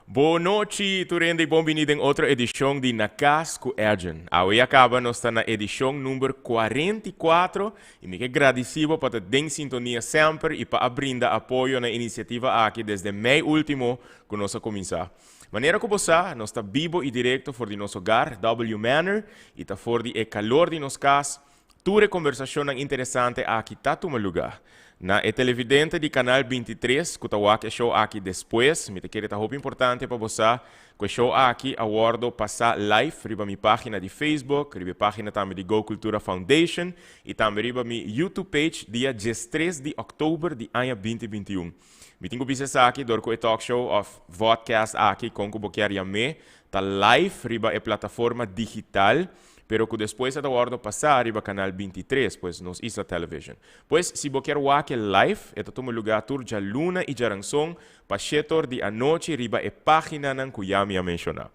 Bon nochi, tur hende, i bon bini den otro edishon di Na Kas ku Edjean. Awe ya kaba nos ta na edishon number 44 i mi ke gradisí bo pa ta den sintonia semper i pa a brinda apoyo na e inisiativa aki desde mei último ku nos a kuminsá. Manera ku bo sa, nos ta bibo i direkto for di nos hogar, W Manor, i ta for di e kalor di nos kas Tur e kombersashonnan interesante aki ta tuma lugá. Na e televidente di Kanal 23 ku ta wak e show aki despues, mi ta kere ta hopi importante pa bo sa ku e show aki a wòrdu pasá live riba mi página di Facebook, riba e página tambe di Go Cultura Foundation i tambe riba mi YouTube page dia 13 di òktober di aña 2021. Mi tin ku bisa esaki dor ku e talk show òf vodcast aki, kon ku bo kier yam'é, ta live riba e plataforma digital. Pero cu despues a ta wordo pasa riba canal 23, pues nos Isla Television. Pues si bo kier wak e live, e ta tuma lugar tur djaluna y djaranson pa shetor di anochi riba e paginanan cu ya mi a menciona.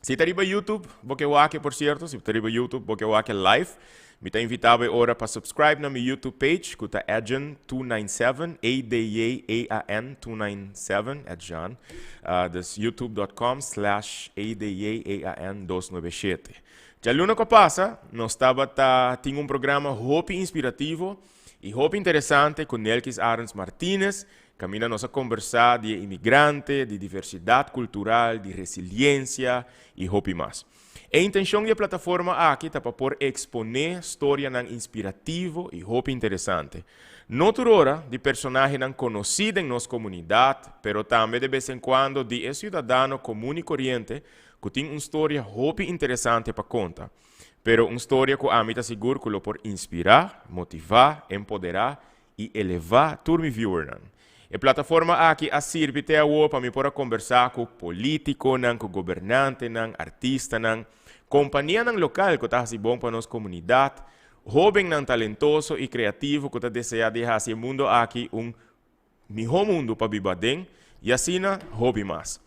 Si ta riba YouTube bo ke wak e, por cierto, si ta riba YouTube bo ke wak e live, mi ta invita bo e ora pa subscribe na mi YouTube page cu ta Edjean 297, E D J E A N 297, Edjean. Dus youtube.com slash E D J E A N 297. Djaluna ku a pasa, nos tabata tin un programa hopi inspirativo i hopi interesante ku Nelkis Arends Martinez, kaminda nos a kombersá di e imigrante, di diversidat kultural, di resiliensia i hopi mas. E intenshon di e plataforma aki ta pa por eksponé storianan inspirativo i hopi interesante. No tur ora di personahenan konosí den nos komunidat, pero tambe de bes en kuando di e siudadano komun i koriente ku tin un storia hopi interesante pa konta. Pero un storia ku ami ta sigur ku lo por inspirá, motivá, empoderá i elevá tur mi viewernan. E plataforma aki a sirbi te awor pa mi por a kombersá ku polítikonan, ku gobernantenan, artistanan, kompanianan lokal ku ta hasi bon pa nos komunidat, hóbennan talentoso i kreativo ku ta deseá di hasi e mundo aki un mihó mundu pa biba aden, i asina hopi mas.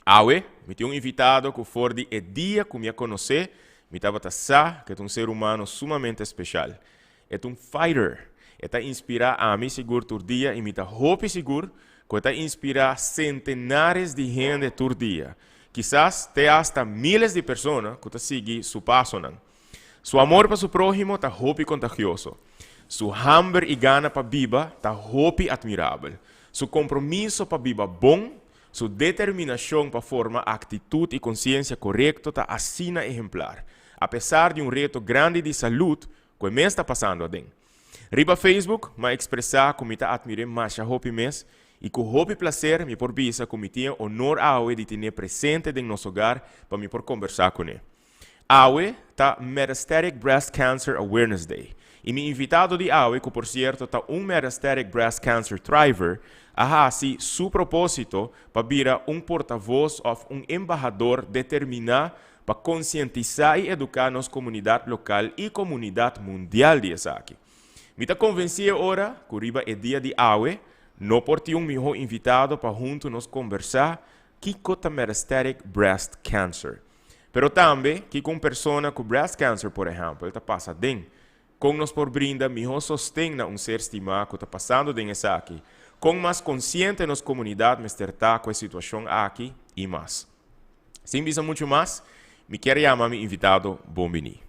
Awe, mi tin un invitado ku for di e dia ku mi a konosé, mi tabata sa ku e ta un ser humano sumamente speshal. E ta un fighter. E ta inspirá ami sigur tur dia i mi ta hopi sigur ku e ta inspirá sentenares di hende tur dia, kisas te asta miles di persona ku ta sigui su pasonan. Su amor pa su próhimo ta hopi kontagioso. Su hamber i gana pa biba ta hopi atmirabel. Su kompromiso pa biba bon, su determinashon pa forma aktitut i konsiensia korekto ta asina ehemplar, apesar di un reto grandi di salud ku e mes ta pasando aden. Riba Facebook m'a ekspresá ku mi ta atmir'é masha hopi mes i ku hopi plaser mi por bisa ku mi tin e onor awe di tin'é presente den nos hogar pa mi por kombersá kuné. Awe ta Metastatic Breast Cancer Awareness Day i mi invitado di awe ku por sierto ta un Metastatic Breast Cancer Thriver a hasi su propósito pa bira un portavos òf un embahador determiná pa konsientisá i eduká nos komunidat lokal i komunidat mundial di esaki. Mi ta konvensí e ora ku riba e dia di awe no por tin un mihó invitado pa huntu nos kombersá kiko ta metastatic breast cancer. Pero tambe kiko un persona ku breast cancer por ehèmpel ta pasa aden. Kon nos por brinda mihó sosten na un ser stimá ku ta pasando den esaki? Kon mas konsiente nos komunidat mester ta ku e situashon aki i mas? Sin bisa muchu mas, mi kier yama mi invitado bon bini.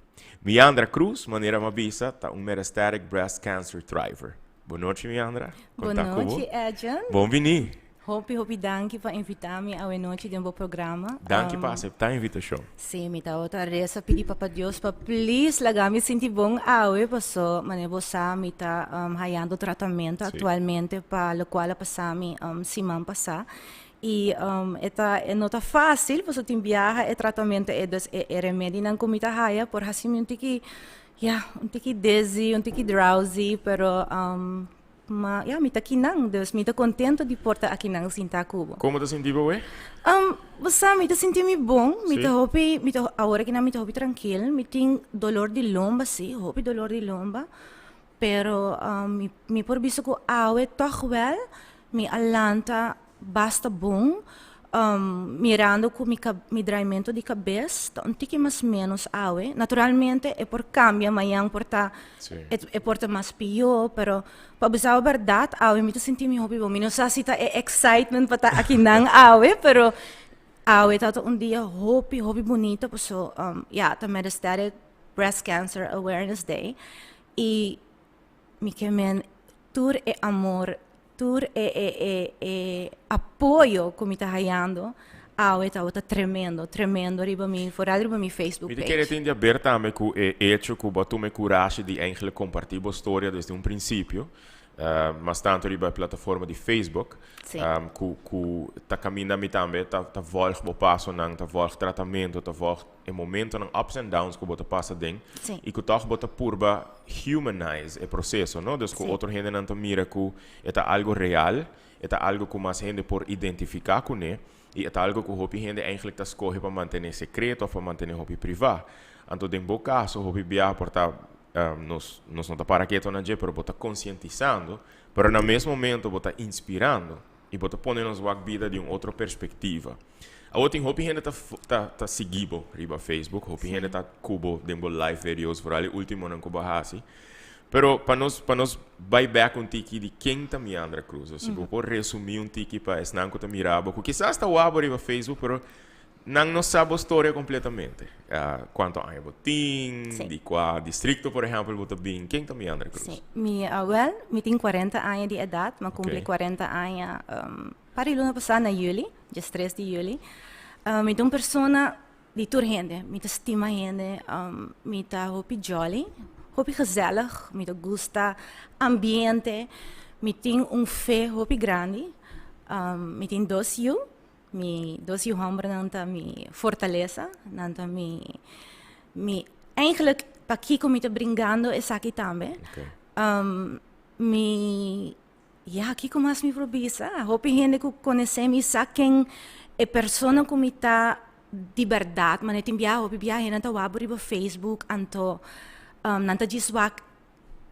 Miandra Cruz, manera mi a bisa, ta un metastatic breast cancer thriver. Bon nochi Miandra, kon ta ku bo? Bon nochi Edjean. Bon bini. Hopi hopi danki pa invita mi awe nochi den bo programa. Danki pa acepta invitacion. Si, mi tabata reza pidi Papa Dios pa please laga mi sinti bon awe paso manera bo sa mi ta hayando tratamento actualmente pa locual a pasa mi siman pasa y e ta e no ta facil paso tin biaha e tratamento e dus e remedinan cu mi ta haya por haci mi un tiki ya un tiki dizzy un tiki drowsy pero Ma ya, mi ta akinan, dus mi ta contento di por ta akinan sinta cu bo. Como ta sinti bo we? Bo sa, mi ta sinti mi bon, mi ta hopi, mi ta, awor akinan mi ta hopi trankil, mi tin dolor di lomba si, hopi dolor di lomba, pero mi, mi por bisa cu awe toch wel mi a lanta basta bon. Mirando ku mi draaimento di kabes ta un tiki mas menos awe. Naturalmente e por kambia mañan por ta e por ta mas pió, pero pa bisa bo bèrdat awe mi ta sinti mi hopi bon. Mi no sa si ta e excitement pa ta akinan awe, pero awe ta un dia hopi hopi bunita paso ya ta Metastatic Breast Cancer Awareness Day i mi ke men tur e amor, tur e e e e apoyo ku mi ta hayando awe tabata tremendo, tremendo riba mi, foral riba mi Facebook Mi ta kere page. tin di haber tambe ku e echo ku bo a tuma e kurashi di eigenlijk kompartí bo storia desde un prinsipio, mas tantu riba e plataforma di Facebook, ku ku ta kaminda mi tambe ta ta vòlg bo pasonan, ta vòlg tratamentu, ta vòlg e momentonan ups and downs ku bo ta pasa den i ku tòg bo ta purba humanize e proseso, no? Dus ku otro hendenan ta mira ku e ta algo real, e ta algo ku mas hende por identifiká kuné i e ta algo ku hopi hende eigenlijk ta skohe pa mantené sekreto òf pa mantené hopi privá. Anto den bo kaso hopi biaha por ta nos nos no ta para keto na dje pero bo ta konsientisando, pero na mes momento bo ta inspirando. I bo ta pone nos wak bida di un otro perspektiva. Awor tin hopi hende ta ta ta sigui bo riba Facebook, hopi hende ta ku bo den bo live videos, vooral e ultimonan ku bo a hasi. Pero pa nos pa nos bai bek un tiki di ken ta Miandra Cruz, si bo por resumí un tiki pa esnan ku ta mira bo, ku kisas ta wak bo riba Facebook, pero nan no sa bo storia kompletamente. Kuantu aña bo tin, di kua distrikto por ehèmpel bo ta bin, ken ta Miandra Cruz? Sí, mi awel, mi tin 40 aña di edat, mi a kumpli 40 aña par di luna pasá na yüli, diestres di yüli. Mi ta un persona di tur hende, mi ta stima hende, mi ta hopi jolly, hopi gezellig, mi ta gusta ambiente, mi tin un fe hopi grandi, mi tin dos yu. Mi dos yu hòmbernan ta mi fortalesa, nan ta mi, mi, eigenlijk pakiko mi ta bringando esaki tambe. Mi, ya kiko mas mi por bisa? Hopi hende ku konosé mi sa ken e persona ku mi ta di bèrdat, manera tin biaha hopi biaha hende ta wak bo riba Facebook anto nan ta djis wak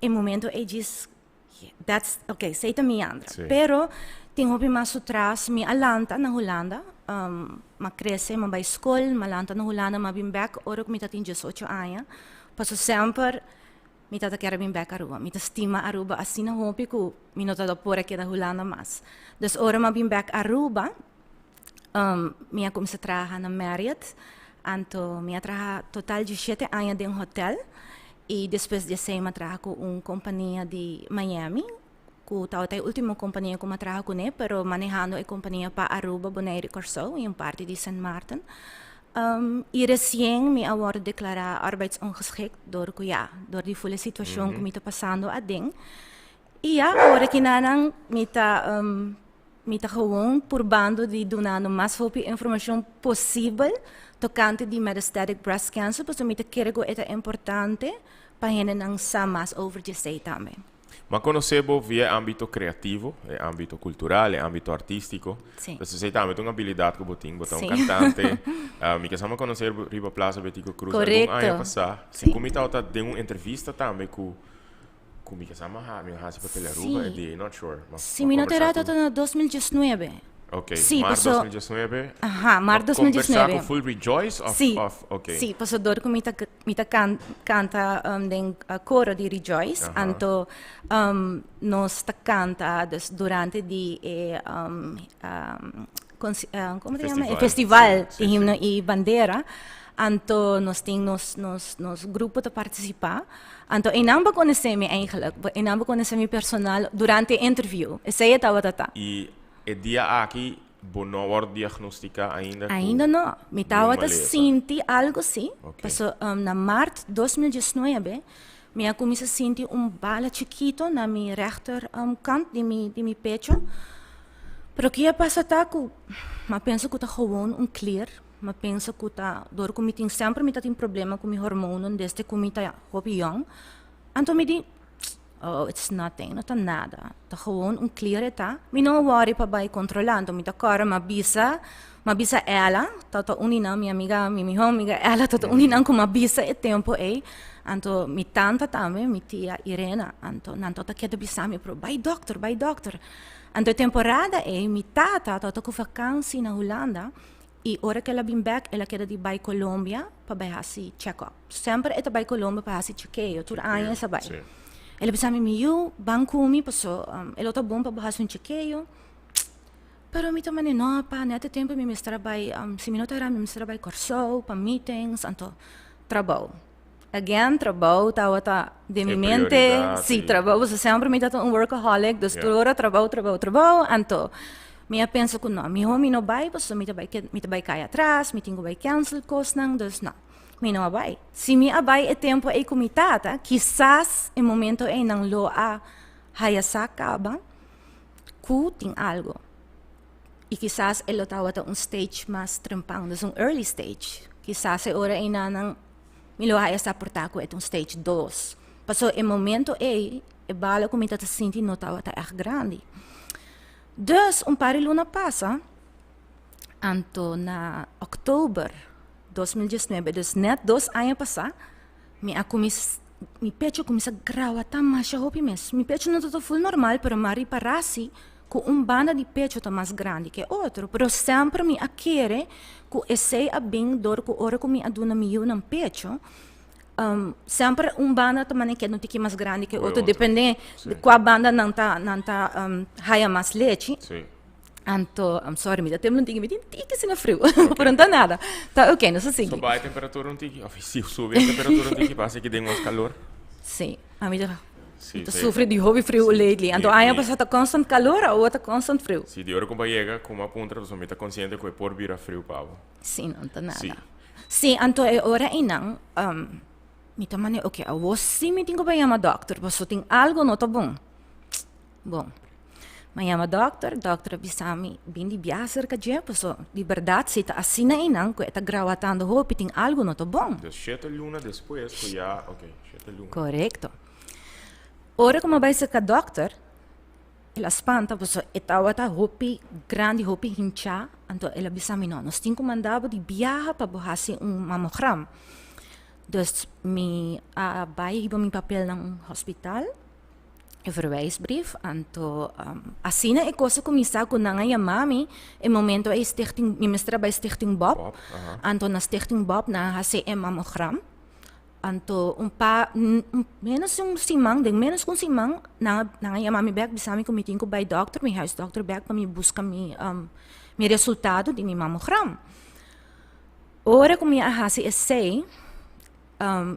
e momento ei djis That's ok, esei ta mi Yandra. Sí. Pero tin hopi mas su tras. Mi a lanta na Hulanda. M'a krese, m'a bai skol, m'a lanta na Hulanda, m'a bin bèk ora ku mi ta tin diesocho aña. Paso semper mi tabata kier a bin bèk Aruba. Mi ta stima Aruba asina hopi ku mi no tabata por a keda Hulanda mas. Dus ora m'a bin bèk Aruba, mi a kuminsá traha na Marriott. Anto mi a traha total dieshete aña den hotel. I despues di esei mi a traha ku un kompania di Miami, ku tabata e ultimo kompania ku mi a traha kuné, pero manehando e kompania pa Aruba, Bonaire i Kòrsou i un parti di Sint Maarten. I resien mi a wòrdu deklará arbeidsongeschikt dor ku ya, dor di ful e situashon ku mi ta pasando aden. I ya, awor aki nanan mi ta Mi ta gewoon purbando di dunando mas hopi informacion posibel tocante di metastatic breast cancer pasobra mi ta kere cu e ta importante pa hendenan sa mas over di esey tambe. M'a conoce bo via e ambito creativo, e ambito cultural, e ambito artistico. Sí. Entonces esey tambe ta un habilidad cu bo tin, bo ta un Sí. cantante. Mi kesa m'a conoce bo riba Plaza Betico Croes algun aña Correcto. pasa. Sí. Sin cu mi tabata den un entrevista tambe cu Ku mi kasa ma ha, mi a hasi pa Telearuba e dia, not sure. Ma Si mi no ta errado ta na 2019. Ok, Sí, mar paso 2019. Aha, mar Ma kombersá 2019. ku Full Rejoice of, Sí, of, ok. sí, paso dor ku mi ta mi ta kan kanta den koro di Rejoice, anto nos ta kanta dus durante di e konsi komo ta yama? E Festival, festival sí, di sí, sí. himno i bandera, anto nos tin nos nos nos grupo ta partisipá. Anto einan bo konosé mi eigenlijk, einan bo konosé mi personal durante e interview. Esei e tabata ta. I e dia aki bo no a wòrdu diagnostiká ainda ku Ainda no. Mi niun tabata malesa? sinti algu si. Ok. Paso na mart 2019 mi a kuminsá sinti un bala chikito na mi rechter kant di mi di mi pecho. Pero ke a pasa ta ku mi a pensa ku ta gewoon un klier. Mi a pensa ku ta dor ku mi tin semper mi ta tin problema ku mi hormonen desde ku mi ta hopi yong. Anto mi di, oh it's nothing, no ta nada, ta gewoon un klier e ta. Mi no a wòri pa bai kontrolá, anto mi ta kòrda mi a bisa, M'a bisa Ella, tabata un di nan, mi amiga, mi mihó amiga Ella tabata un di nan ku m'a bisa e tempu ei. Anto mi tanta tambe, mi tia Irena, anto nan tabata keda bisa mi, pero bai dòkter, bai dòkter. Anto e temporada ei mi tata tabata ku vakansi na Hulanda i ora ku el a bin bèk el a keda di bai Colombia pa bai hasi check up. Semper e ta bai Colombia pa hasi chekeo, tur aña e sa bai. El a bisa mi, mi yu, ban ku mi paso e lo ta bon pa bo hasi un chekeo. Pero mi ta manda, no pa, net e tempu mi mester a bai, si mi no ta era mi mester a bai Kòrsou pa meetings, anto trabou. Again, trabou tabata den mi mente, si, trabou, pasobra semper mi tabata un workaholic, dus tur ora trabou, trabou, trabou, anto mi a pensa ku no, mihó mi no bai pasobra mi ta bai mi ta bai kai atras, mi tin ku bai cancel kosnan, dus no, mi no a bai. Si mi a bai e tempu ei ku mi tata, kisas e momento ei nan lo a haya sa kaba ku tin algo. I kisas e lo tabata un stage mas trempan, dus un early stage. Kisas e ora einan nan mi lo haya sa por ta ku e ta un stage dos. Pasobra e momento ei e bala ku mi tabata sinti no tabata ègt grandi. Dus un par di luna pasa, anto na òktober 2019, dus nèt dos aña pasá, mi a kuminsá, mi pecho a kuminsá grawatá masha hopi mes. Mi pecho no tabata ful normal, pero mi a ripará si ku un banda di pecho ta mas grandi ke otro, pero semper mi a kere ku esei a bin dor ku ora ku mi a duna mi yunan pecho, semper un banda ta manera keda un tiki mas grandi ke otro, depende di kua banda nan ta nan ta haya mas lechi. Anto, I'm sorry, mi ta tembla un tiki, mi tin tiki asina friu, pero no ta nada. Ta ok, nos a sigui. So baha e temperatura un tiki, of si subi e temperatura un tiki, pasa ki den nos kalor. Sí, ami ta. Mi ta sufri di hopi friu lately. Anto aña pasá ta constant calor, awo ta constant friu. Sí, di ora ku bo a yega, ku mi a puntra, pasobra mi ta konsiente ku e por bira friu pa bo. Sí, no ta nada. Sí, anto e ora einan, mi ta manda, oke, awo sí mi tin ku bai yama dòkter, pasobra tin algu no ta bon. Bon, mi a yama dòkter, dòkter a bisa mi, bin di biaha serka dje, pasobra di bèrdat si ta asina einan ku e ta grawatando hopi, tin algu no ta bon. Dus shete luna despues ku ya, oke, shete luna. Korekto. Ora ku mi a bai serka dòkter, el a spanta pasobra e tabata hopi grandi, hopi hinchá, anto el a bisa mi, no, nos tin ku manda bo di biaha pa bo hasi un mamogram. Dus mi a bai hiba mi papelnan hospital, e verwijsbrief, anto asina e kos a kuminsá ku nan a yama mi e momento ei stichting, mi mester a bai stichting Bob, anto na stichting Bob nan a hasi e mamogram. Anto un pa menos di un siman, den menos ku un siman, nan a nan a yama mi bèk bisa mi ku mi tin ku bai dòkter, mi huisdòkter bèk pa mi buska mi mi resultado di mi mamogram. Ora ku mi a hasi esei,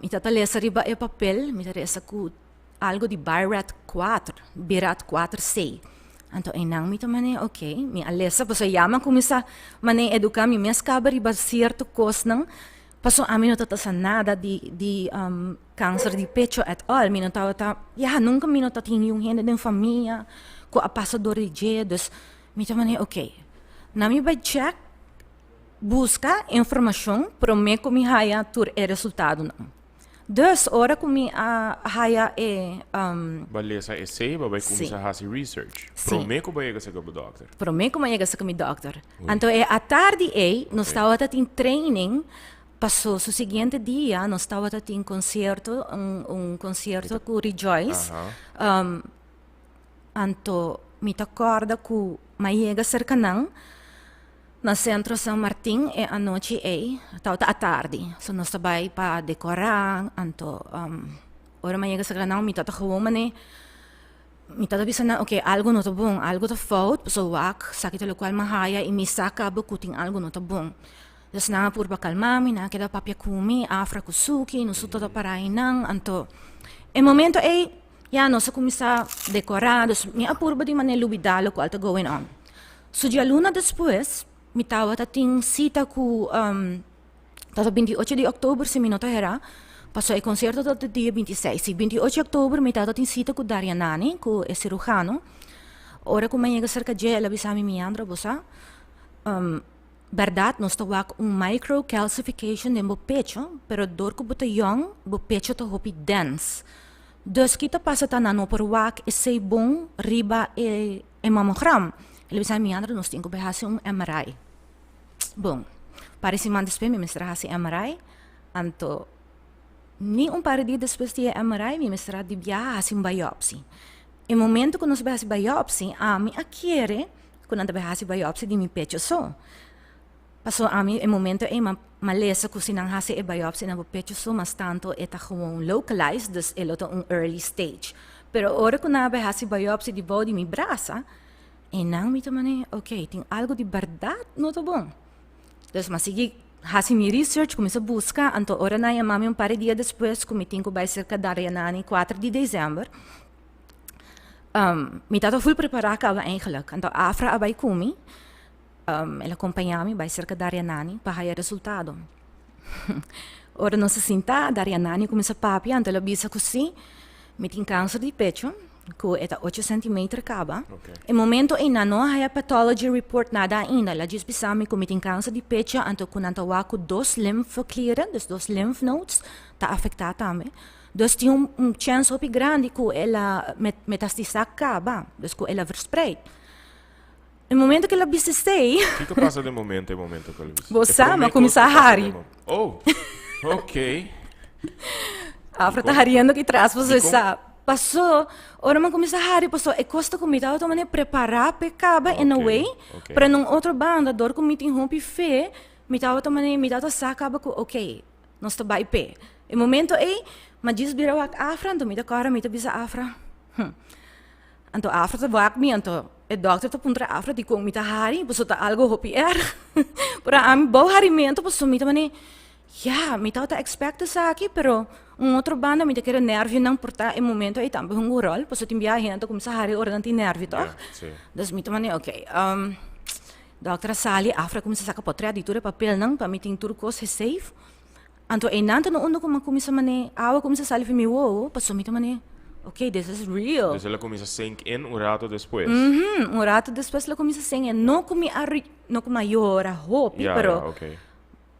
mi ta ta lesa riba e papel, mi ta lesa ku algu di Byrat kuater, Birat kuater C. Anto einan mi ta manera ok, mi a lesa pasobra ya mi a kuminsá manera eduká mi mes kaba riba sierto kosnan. Pasobra ami no tabata sa nada di di kanser di pecho at all. Mi no tabata, ya, nunka mi no tatin niun hende den famia ku a pasa dor di dje. Dus mi ta manera ok, na mi bai chèk, buska informashon promé ku mi haya tur e resultadonan. Dus ora ku mi a haya e. Bo a lesa esei, bo a bai kuminsá hasi research. Promé ku bo a yega serka bo dòkter. Promé ku mi a yega serka mi dòkter. Anto e atardi ei nos tabata tin training, paso su siguiente dia nos tabata tin konsierto, un konsierto ku Rejoice. Anto mi ta kòrda ku mi a yega serka nan. Na Centro San Martin e anochi ei tabata atardi, so nos ta bai pa decorá, anto ora mi a yega serka nan mi tabata gewoon manera mi tabata bisa nan ok algo no ta bon, algo ta fout pasobra wak esaki ta lokual mi a haya i mi sa kaba ku tin algo no ta bon. Dus nan a purba kalma mi, nan a keda papia ku mi, Afra ku Suki, nos tur tabata pará einan, anto e momento ei ya nos a kuminsá decorá, dus mi a purba di manera lubidá lokual ta going on. Su djaluna despues mi tabata tin sita ku tabata 28 di òktober si mi no ta herá, pasobra e konsierto tabata dia 26. Si 28 di òktober mi tabata tin sita ku Darianani, ku e sirujano. Ora ku mi a yega serka dje el a bisa mi, Miandra bo sa bèrdat nos ta wak un microcalcification den bo pecho, pero dor ku bo ta yòn bo pecho ta hopi dens. Dus ki ta pasa ta nan no por wak esei bon riba e. E mamogram. El a bisa mi, Andra, nos tin ku bai hasi un MRI. Bon, par di siman despues mi mester a hasi MRI, anto ni un par di dia despues di e MRI mi mester a di biaha hasi un biopsy. E momento ku nos bai hasi biopsy, ami a kere ku nan ta bai hasi biopsy di mi pecho so. Pasobra ami e momento ei m'a lesa ku si nan hasi e biopsy na bo pecho so mas tanto e ta gewoon localized, dus e lo ta un early stage. Pero ora ku nan a bai hasi biopsy di bou di mi brasa, Einan mi ta mane, ok, tin algo di bèrdat no ta bon. Dus m'a sigui hasi mi research, kuminsá buska, anto ora nan yama mi un par di dia despues ku mi tin ku bai serka Darianani kuater di desèmber, mi tabata ful prepará kaba eigenlijk. Anto Afra a bai ku mi, el a kompañá mi bai serka Darianani pa haya resultado. Ora nos a sinta, Darianani kuminsá papia, anto el a bisa ku si, mi tin kanser di pecho. Ku e ta ocho centimeter kaba. E momento ei nan no a haya pathology report nada ainda. El a djis bisa mi ku mi tin kanser di pecho anto ku nan ta wak ku dos lymfeklieren, dus dos lymph nodes, ta afektá tambe. Dus tin un un chèns hopi grandi ku el a metastisá kaba, dus ku el a verspreid. E momento ku el a bisa esei. Kiko pasa den momento e momento ku el a bisa? Bo sa, mi a kuminsá hari. Oh, ok. Afra ta hariendo aki tras, pasobra e sa. Pasó, ora mi a kuminsá hari, pasó e kos ta ku mi tabata manera prepará p'e kaba in a way, pero na un otro banda, dor ku mi tin hopi fe, mi tabata manera, mi tabata sa kaba ku ok, nos ta bai p'e. E momento ei, mi a djis bira wak Afra, anto mi ta kòrda, mi ta bisa Afra, Hm. Anto Afra ta wak mi, anto e dòkter ta puntra Afra dikon mi ta hari, pasobra ta algu hopi erg. Pero ami bou harimentu pasobra mi ta manera, ya, mi tabata expect esaki, pero un otro banda mi ta kere nervionan por ta e momento ei tambe hunga un ròl, pasobra tin biaha hende ta kuminsá hari ora nan tin nervio, tòg? Dus mi ta manera, oké, dòkter a sali, Afra a kuminsá saka pòtrèt di tur e papelnan pa mi tin tur kos safe. Anto einan ta no unda ku mi a kuminsá manera, awa a kuminsá sali for mi wowo, pasobra mi ta manera, ok, this is real. Dus el a kuminsá sink in un rato despues. Mhm, un rato despues el a kuminsá sink in. No ku mi a no ku mi a yora hopi, pero Ya, ya, ok.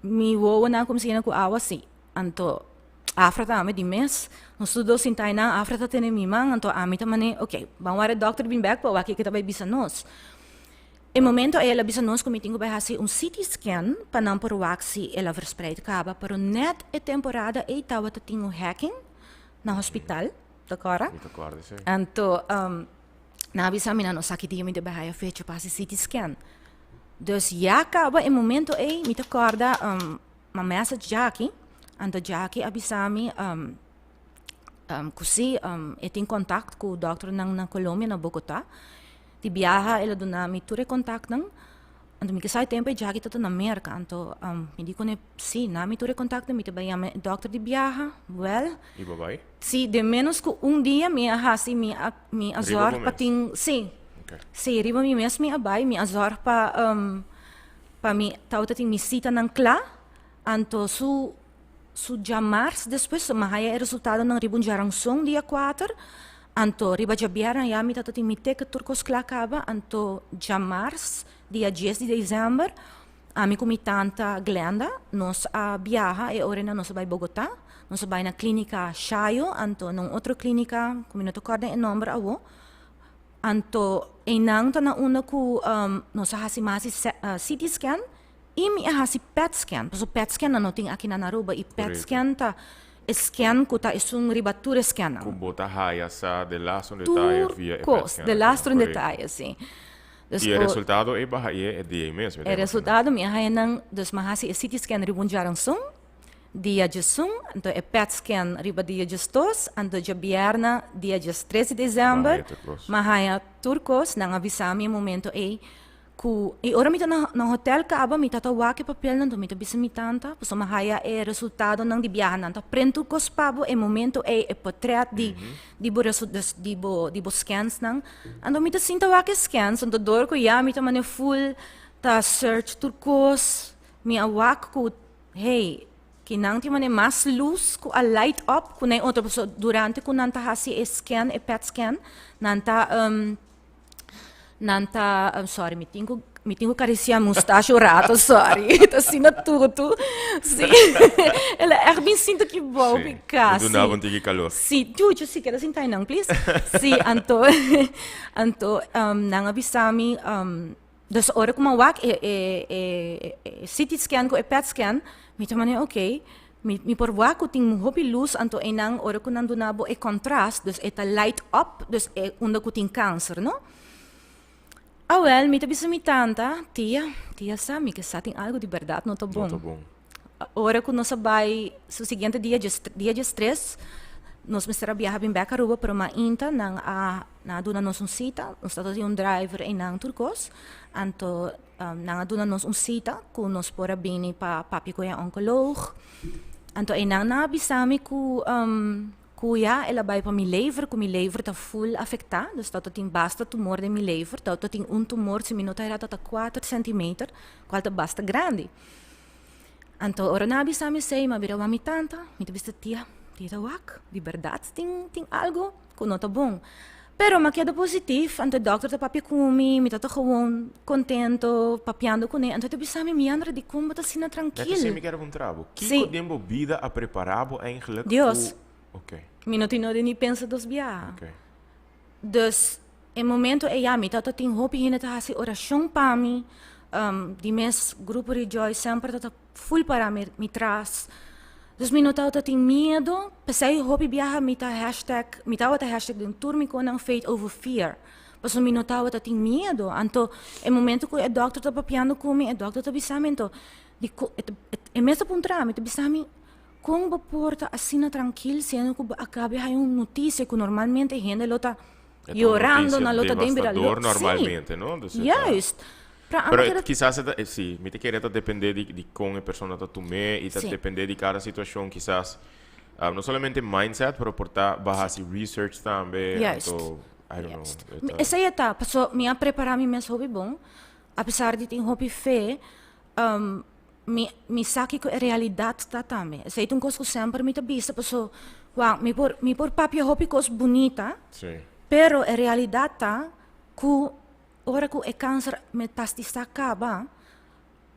mi wowonan a kuminsá yena ku awa si. Anto Afra tambe di mes, nos tur dos sinta einan, Afra ta tene mi man, anto ami ta manera, ok, ban wak e dòkter bin bèk pa wak kiko e ta bai bisa nos. E momento ei el a bisa nos ku mi tin ku bai hasi un CT scan pa nan por wak si el a verspreid kaba, pero nèt e temporada ei tabata tin un hacking na hospital, ta kòrda? Mi ta kòrda, si. Anto nan a bisa mi nan no sa ki dia mi ta bai haya fecha pa hasi CT scan. Dus ya kaba e momento ei mi ta kòrda m'a message Jackie, anto Jackie a bisa mi ku si e tin kontakt ku dòkternan na Colombia, na Bogotá. Di biaha el a duna mi tur e kontaktnan, anto mi ke sa e tempu e Jackie ta ta na Merka, anto mi di kuné, si, na mi tur e kontaktnan, mi ta bai yama e dòkter di biaha, wèl, I bo bai? si, den ménos ku un dia mi a hasi mi a mi a Riba bo zòrg pa mes? tin, si, Oké. si, riba mi mes mi a bai, mi a zòrg pa pa mi tabata tin mi sitanan kla, anto su su djamars despues mi a haya e resultadonan riba un djaranson dia kuater, Anto riba djabièrnè ya mi tata tin mi teken tur kos kla kaba, anto djamars dia dies di desèmber ami ku mi tanta Glenda nos a biaha e ora nan nos a bai Bogotá, nos a bai na klínika Shayo anto na un otro klínika ku mi no ta kòrda e nòmber awo, anto einan ta na unda ku nos a hasi mas di CT scan i mi a hasi pet scan, pasobra pet scan nan no tin aki na Aruba i pet scan ta E scan cu ta esun riba tur e scannan. Cu bo ta haya sa de laatste un detaye via e Tur cos, pet scan. de laatste un detaye, si. Dus Y e resultado ei baha e e dia ei mes, mi ta E imagina. resultado mi a haya nan, dus mi a haci e CT scan riba un djaranson, dia djesun, anto e pet scan riba dia djesdos, anto djabierna dia djestres di december, Bo a haya tur cos. mi a haya tur cos, nan a bisa mi e momento ei Ku e ora mi ta na na hotel kaba mi ta ta wak e papelnan anto mi ta bisa mi tanta pasobra mi haya e resultadonan di biaha nan ta prent tur kos pa bo e momento ei e potret di di bo resu dus di bo di bo scansnan anto mi ta sinta wak e scans anto dor ku ya mi ta mane ful ta search tur kos mi a wak ku hey kinan tin mane mas lus ku a light up ku nan e otro pasobra durante ku nan ta hasi e scan e pet scan nan ta. Nan ta, sorry, mi tin ku, mi tin ku karisiá mustache un rato, sorry. Ta asina tutu. Sí. El a ègt bin sinti ki bou Sí. piká, E sí. dunaba un tiki kalor. Sí, chucho, sí, keda sinta einan, please. Sí, anto, anto, nan a bisa mi. Dus ora ku mi a wak e e e e CT scan ku e PET scan, mi ta manera ok, mi mi por wak ku tin hopi lus anto einan ora ku nan duna bo e contrast, dus e ta light up, dus e unda ku tin kanser, no. Awel, mi ta bisa mi tanta, Tia, tia sa mi ke sa tin algu di bèrdat no ta bon. No ta bon. Ora ku nos a bai su siguiente dia, djes dia djestres, nos mester a biaha bin bèk Aruba, pero mainta nan a nan a duna nos un sita, nos tabata tin un driver einan tur kos, anto nan a duna nos un sita ku nos por a bini pa papia ku e onkoloog. Anto einan nan a bisa mi ku Ku ya el a bai pa mi lever, ku mi lever ta full afektá, dus ta tin basta tumor den mi lever, ta tin un tumor si mi no ta erá ta ta kuater sentimeter, kual ta basta grandi. Anto ora nan a bisa mi esei, mi a bira wak mi tanta, mi ta bisa tia, tia ta wak, di bèrdat tin tin algu ku no ta bon. Pero mi a keda positif, anto e dòkter ta papia ku mi, mi ta ta gewoon kontento papiando kuné, anto e ta bisa mi, Miandra dikon bo ta asina trankil? Net esei mi kier puntra bo, kiko den bo bida a prepara bo eigenlijk ku. Dios. Ok. Mi no tin nodi ni pensa dos biaha. Ok. Dus e momento ei ya mi tabata tin hopi hende ta hasi orashon pa mi, di mes grupo Rejoice semper ta ta full para mi tras. Dus mi no tabata tin miedo, p'esei hopi biaha mi ta hashtag, mi tabata hashtag den tur mi konan faith over fear, pasobra mi no tabata tin miedo. Anto e momento ku e dòkter ta papiando ku mi, e dòkter ta bisa mi anto, di ku e mes ta puntra mi, ta bisa mi, kon bo por ta asina trankil siendo ku bo a kaba di haña un notisia ku normalmente hende lo ta yorando, nan lo ta den bira loko. Normalmente, no? Juist. Pero e kisas e ta, si, mi ta kere ta depende di di kon e persona ta tum'é i ta depende di kada situashon kisas, no solamente mindset pero por ta bo a hasi research tambe, anto I don't know. Juist. Esei e ta, paso mi a prepara mi mes hopi bon, apesar di tin hopi fe, mi mi sa kiko e realidat ta tambe. Esei ta un kos ku semper mi ta bisa paso wak mi por mi por papia hopi kos bunita, pero e realidat ta ku Ora ku e kanser metastisá kaba,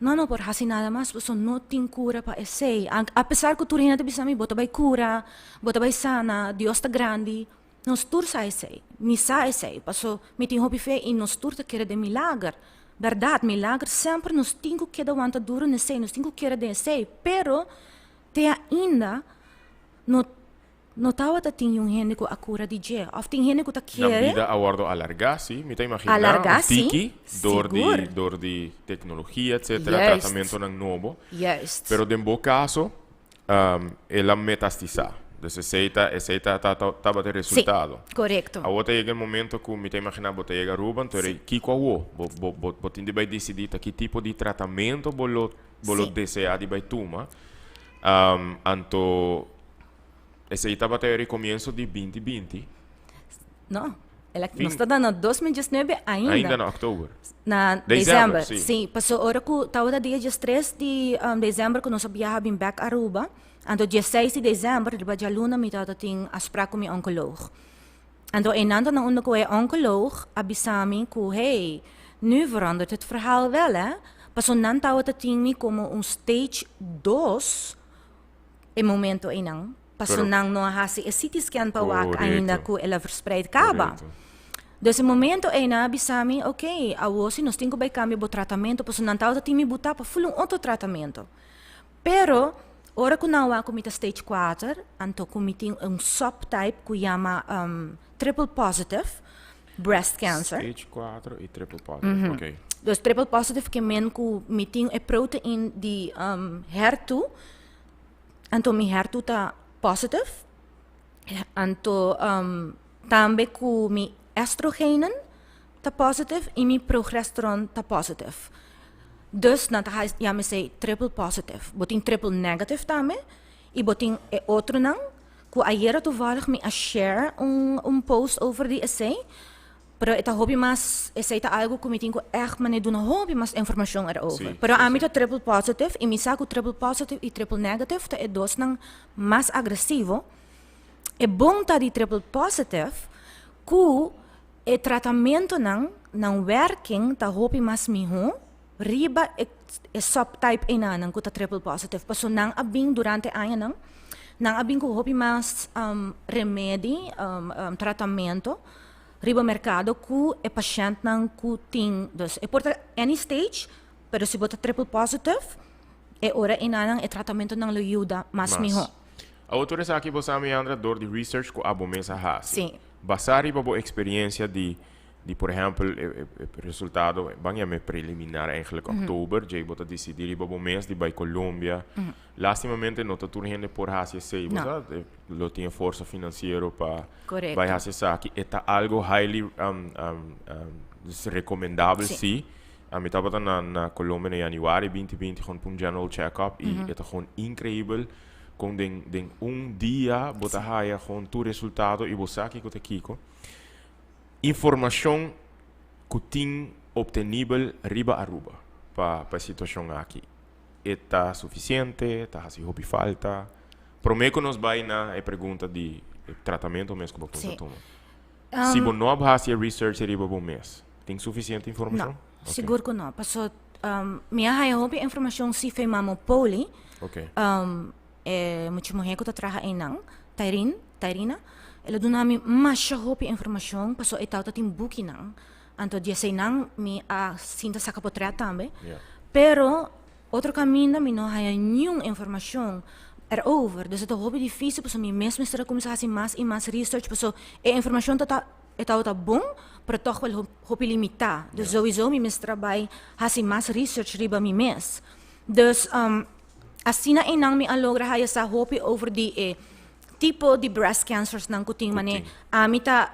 no no por hasi nada mas pasobra no tin kura pa esei. Apesar ku tur hende ta bisa mi bo ta bai kura, bo ta bai sana, Dios ta grandi, nos tur sa esei. Mi sa esei pasobra mi tin hopi fe i nos tur ta kere den milager. Bèrdat, milager semper nos tin ku keda wanta duru na esei, nos tin ku kere den esei, pero te ainda no. No tabata tin yun hende ku a kura di dje òf tin hende ku ta Nan kere. bida a wòrdu alargá, sí. Mi ta imaginá Alargá, un sí. tiki dor di Sigur. dor di teknologia, etcétera, Juist. tratamentonan nobo. Juist. Pero den bo kaso, el a metastisá. Dus esei ta esei ta ta tabata e resultado. Sí, korekto. Awor ta yega e momento ku mi ta imaginá bo ta yega Aruba, anto Sí. kiko awor? Bo bo bo bo tin di bai disidí ta ki tipo di tratamento bo lo bo lo Sí. deseá di bai tuma. Anto Esei tabata e rikomienso di 2020. No, el a, Fin. nos ta na 2019 ainda. Ainda na oktober. Na December, december, sí. sí. Paso ora ku tabata dia 13 di december ku nos a biaha bin bek Aruba, anto 16 di december riba djaluna mi tabata tin afspraak ku mi onkoloog. Anto einan ta na unda ku e onkoloog a bisa mi ku hey, nu verandert het verhaal wel hè. Paso nan tabata tin mi komo un stage 2 E momento einan, paso Pero nan no a hasi e CT scan pa wak ainda Correcto. ku el a verspreid kaba. Correcto. Dus e momento ei nan a bisa mi, ok, awo si nos tin ku bai kambia bo tratamento, paso nan tabata tin mi butá pa ful un otro tratamento. Pero, ora ku nan wak ku mi ta stage kuater, anto ku mi tin un subtype ku yama triple positive breast cancer. Stage kuater i triple positive, ok. Dus triple positive ke men ku mi tin e protein di HER2, anto mi HER2 ta positive, anto tambe ku mi estrogenen ta positive i mi progesteron ta positive. Dus nan ta yama esei triple positive. Bo tin triple negative tambe i bo tin e otronan ku ayera toevallig mi a share un post over di esei. Pero e ta hopi mas, esei ta algo ku mi tin ku ègt manera duna hopi mas informashon erover. Sí, Pero sí, ami sí. ta triple positive i mi sa ku triple positive i triple negative ta e dosnan mas agresivo. E bon ta di triple positive ku e tratamentonan, nan werking ta hopi mas mihó riba e e subtype einanan ku ta triple positive. Pasobra nan a bin durante añanan, nan a bin ku hopi mas remedi, tratamento. riba merkado ku e pashèntnan ku tin, dus e por ta any stage, pero si bo ta triple positive, e ora enanan e tratamentonan lo yuda mas mihó. Awor tur esaki bo sa Meandra dor di research ku abo mes a hasi. Sí. Basá riba bo eksperiencia di di por ehempel e e resultado ban yam'é preliminar eigenlijk oktober djei bo ta disidí riba bo mes di bai Colombia. Lastimamente no ta tur hende por hasi esei bo sa lo tin e forsa finansiero pa bai hasi esaki. E ta algo highly recomendabel si. Ami tabata na na Colombia na januari 2020 gewoon pa un general check up y e ta gewoon increibel con den den un dia bo ta haya gewoon tur resultado y bo sa kico ta kico. Informacion cu tin obtenibel riba Aruba pa pa e situacion aki e ta suficiente? Ta haci hopi falta? Prome cu nos bay na e pregunta di e tratamento mes cu bo cuminsa tuma. Si bo no a haci e research riba bo mes, tin suficiente informacion? No, sigur cu no. Paso mi a haya hopi informacion si fe Mamo Poli. E mucha muher cu ta traha eynan, Tyrene, Tyrina, el a duna mi masha hopi informacion paso e tawata tin bukinan. Anto di eseynan mi a sinta saca potret tambe. Pero otro caminda mi no haya niun informacion erover. Dus e ta hopi dificil pasobra mi mes mester a cuminsa haci mas y mas research pasobra e informacion ta ta e tawata bon pero toch wel hopi limita. Dus sowiso mi mester a bay haci mas research riba mi mes. Dus asina einan mi a logra haya sa hopi over di e tipo di breast cancers nan ku tin mane ami ta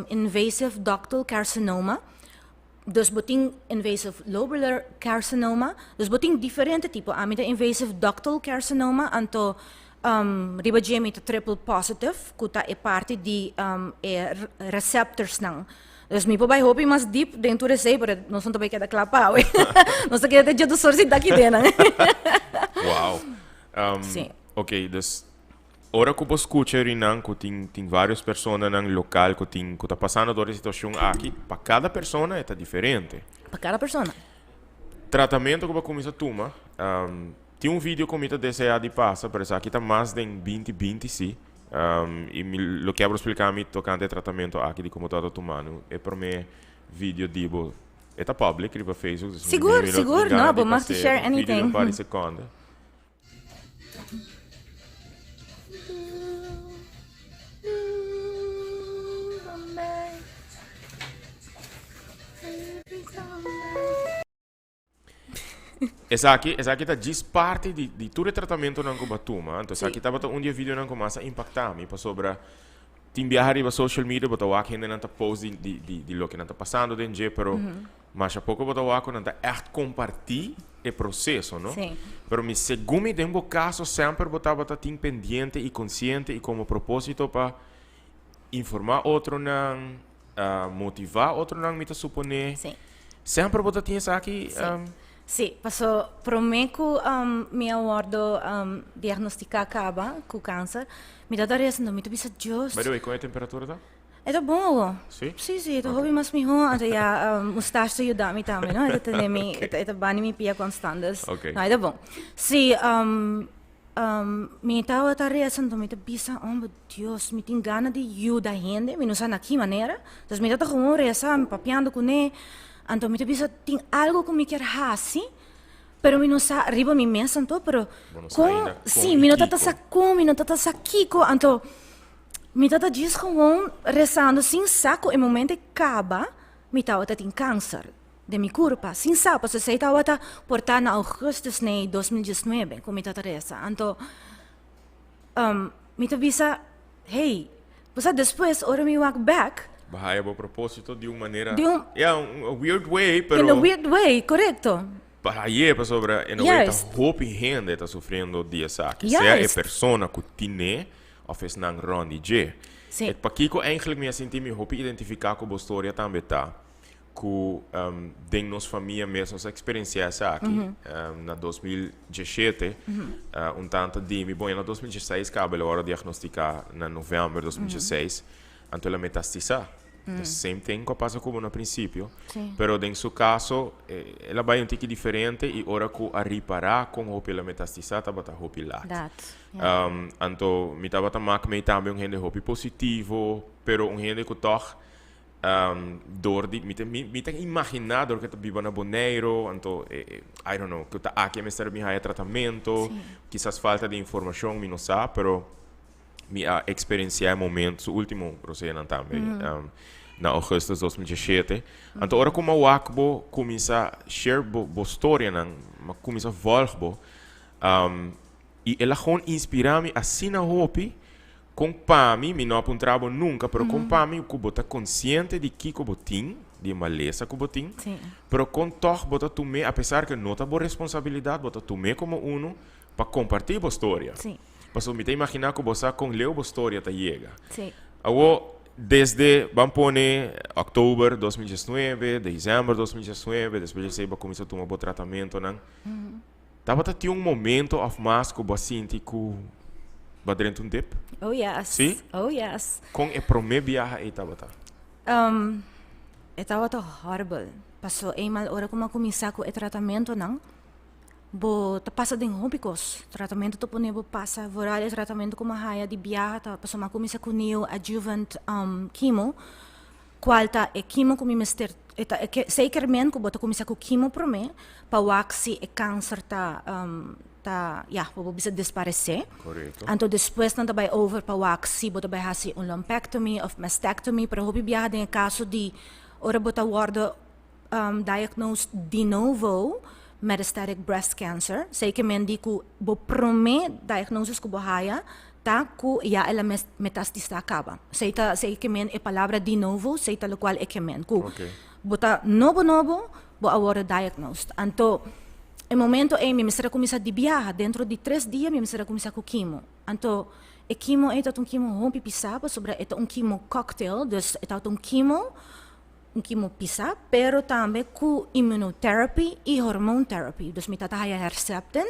invasive ductal carcinoma dus bo tin invasive lobular carcinoma dus bo tin diferente tipo ami ta invasive ductal carcinoma anto riba dje mi ta triple positive ku ta e parti di e receptors nan. Dus mi por bai hopi mas diep den tur esei, pero nos no ta bai keda kla pa awe. Nos ta keda te dje dos or sinta aki den. Wow. Sí. Ok, dus ora ku bo skucha rinan ku tin tin varios personanan lokal ku tin ku ta pasando dor e situashon aki, pa kada persona e ta diferente. Pa kada persona. Tratamento ku bo a kuminsá tuma, tin un video ku mi ta deseá di pasa, pero esaki ta mas den 2020 sí. Y mi lo kier bo splica mi tocante e tratamento aki di como ta ta tumando e prome video di bo. E ta public riba Facebook. Dus Sigur, mi lo sigur, tin gana no, di bo mag pas'é share un video di un anything. par di seconde. Esaki, esaki ta djis parti di, di tur e tratamentonan ku bo a tuma. Anto esaki tabata un di e videonan ku mas a impaktá mi pasobra tin biaha riba social media bo ta wak hendenan ta post di, di, di, di loke nan ta pasando den dje, pero masha poko bo ta wak ku nan ta ègt kompartí e proseso, no? Pero mi segun mi den bo kaso semper bo tabata tin pendiente i konsiente i komo propósito pa informá otronan, motivá otronan mi ta suponé. Semper bo ta tin esaki? Sí. Sí, paso promé ku mi a wòrdu diagnostiká kaba ku kanser, mi tabata resa, mi ta bisa Dios. By the way, kon e temperatura ta? E ta bon awo. Sí? Sí, sí, e ta hopi mas mihó. Anto ya mustache ta yuda mi tambe, no? E ta tene mi, e ta bani mi pia konstant, dus no, e ta bon. Sí, Mi tabata resa anto mi ta bisa, Homber Dios, mi tin gana di yuda hende, mi no sa na ki manera. Dus mi tabata gewoon resa, papiando kuné. Anto mi ta bisa, tin algo ku mi kier hasi, pero mi no sa riba mi mes anto, pero Bo no sa kon, ainda kon si, i mi no tabata kiko. sa kon, mi no tabata sa kiko. Anto mi tabata djis gewoon resando sin sa ku e momento e kaba mi tabata tin kanser. Den mi kurpa, sin sa, pasobra esei tabata por ta na augustus nei 2019 ku mi tabata resa. Anto mi ta bisa, hey, bo sa despues ora mi wak bek. Bo haya bo proposito di un manera, Di un. Yeah, un weird way, pero. In a weird way, korekto. Pa haye, pasobra in a way ta hopi hende ta sufriendo di esaki. Sea e persona ku tine of esnan rond di dje. Sí. E pakiko eigenlijk mi a sinti mi hopi identifiká ku bo storia tambe ta. Ku den nos famia mes nos a eksperensiá esaki. Na 2017 un tanta di mi, bon ya na 2016 kaba el a wòrdu diagnostiká na novèmber 2016, anto el a metastisá. The same thing ku a pasa ku bo na prinsipio. Pero den su kaso el a bai un tiki diferente i ora ku a ripará kon hopi el a metastisá tabata hopi lat. Anto mi tabata mak mei tambe un hende hopi positivo, pero un hende ku tòg. Um, door di, mi ta, mi, mi ta imaginá door ku ta biba na Boneiru, anto, eh, eh, I don't know, ku ta aki mester bin haya tratamento, Sí. kisas falta di informashon, mi no sa, pero mi a eksperensiá e momento, su último roseanan tambe, um, na augustus 2017. Anto ora ku mi a wak bo kuminsá share bo, bo storianan, mi a kuminsá vòlg bo, um, i el a gewoon inspirá mi asina hopi, Kon pa mi, mi no a puntra bo nunka, pero kon pa mi ku bo ta konsiente di kiko bo tin, di e malesa ku bo tin, pero kon tòg bo ta tum'é, apesar ku no ta bo responsabilidat, bo ta tum'é komo unu pa kompartí bo storia. Pasobra mi ta imaginá ku bo sa kon leu bo storia ta yega. Awor, desde, ban pone, òktober 2019, desèmber 2019, despues di esei bo a kuminsá tuma bo tratamentonan. Tabata tin un momento of mas ku bo a sinti ku bo a drenta un dip? Oh yes. Sí? Oh yes. Kon e promé biaha ei tabata? Um, e tabata horrible. Paso eenmaal ora ku mi a kuminsá ku e tratamentonan, bo ta pasa den hopi kos. Tratamentu ta pone bo pasa, vooral e tratamentu ku mi a haya di biaha ta pasobra mi a kuminsá ku neoadjuvant um chemo. Cual ta e kimo cu mi mester e ta e zeker men cu bo ta cuminsa cu kimo prome pa wak si e cancer ta ta ya bo por bisa desparece. Correcto. Anto despues nan ta bay over pa wak si bo ta bay haci un lumpectomy of mastectomy pero hopi biaha den e caso di ora bo ta wordo diagnosed de novo metastatic breast cancer zeker men di cu bo prome diagnosis cu bo haya Ta ku ya el a metastisa kaba. Esei ta esei ke men e palabra di novo, esei ta lokual e ke men. Ku bo ta nobo nobo, bo a wòrdu diagnosed. Anto e momento ei mi mester a kuminsá di biaha, dentro di tres dia mi mester a kuminsá ku kimo. Anto e kimo ei ta un kimo hopi pisá pasobra e ta un kimo cocktail, dus e tabata un kimo, un kimo pisá, pero tambe ku immunotherapy i hormone therapy. Dus mi tabata haya Herceptin.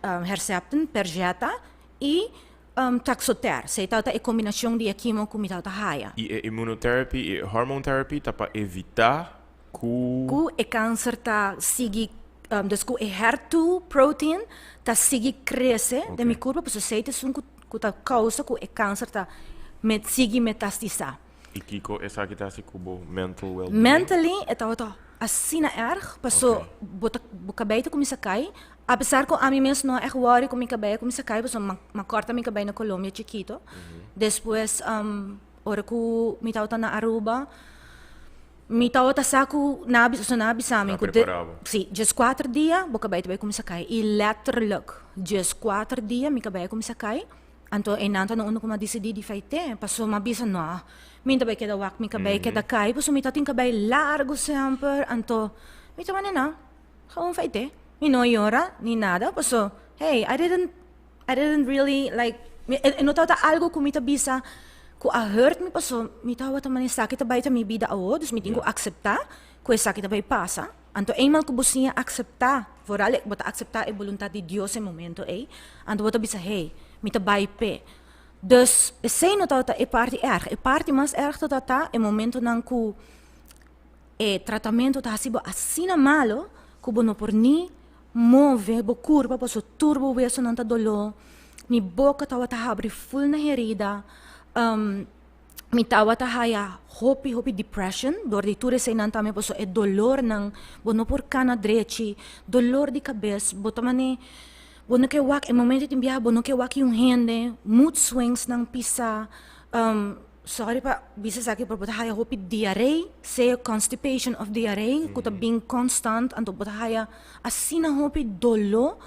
Herceptin, Perjeta i Taxotere. Esei tabata e kombinashon di e kimo ku mi tabata haya. I e immunotherapy i e hormone therapy ta pa evitá ku. Ku e kanser ta sigui, dus ku e HER2 protein ta sigui krese den mi kurpa, pasobra esei ta esun ku ta kousa ku e kanser ta sigui metastisá. I kiko esaki ta hasi ku bo mental well-being? Mentally e tabata asina erg, paso bo ta bo kabei ta kuminsá kai, apesar ku ami mes no a ègt wòri ku mi kabei a kuminsá kai pasobra mi a kòrta mi kabei na Colombia chikito. Despues ora ku mi tabata na Aruba mi tabata sa ku nan a bisa nan a bisa mi ku de si djeskuater dia bo kabei ta bai kuminsá kai i letterlijk djeskuater dia mi kabei a kuminsá kai. Anto einan ta na unda ku mi a disidí di feit'é, pasobra mi a bisa, No, mi no ta bai keda wak mi kabei keda kai, pasobra mi ta tin kabei largu semper. Anto mi ta manera, No, gewoon feit'é. Mi no yora ni nada, pasobra, hey, I didn't, I didn't really like, e no tabata algu ku mi ta bisa ku a hurt mi, pasobra mi tabata manera esaki ta bai ta mi bida awor, dus mi tin ku akseptá ku esaki ta bai pasa. Anto eenmaal ku bo siña akseptá, vooral bo ta akseptá e boluntat di Dios e momento ei, anto bo ta bisa, hey, mi ta bai p'e. Dus, esei no tabata e parti erg. E parti mas erg tabata ta e momentonan ku e tratamentu ta hasi bo asina malo ku bo no por ni move bo kurpa pasobra tur bo wesonan ta doló, mi boka tabata habri ful na herida. Mi tabata haya hopi hopi depression dor di tur eseinan tambe pasobra e dolornan bo no por kana drechi, dolor di kabes, bo ta mane bo no ke wak e momento tin biaha bo no ke wak un hende, mood swings nan pisa, sorry pa bisa esaki pero bo ta haya hopi diaree, sea constipation of diaree ku ta bin constant anto bo ta haya asina hopi dolo.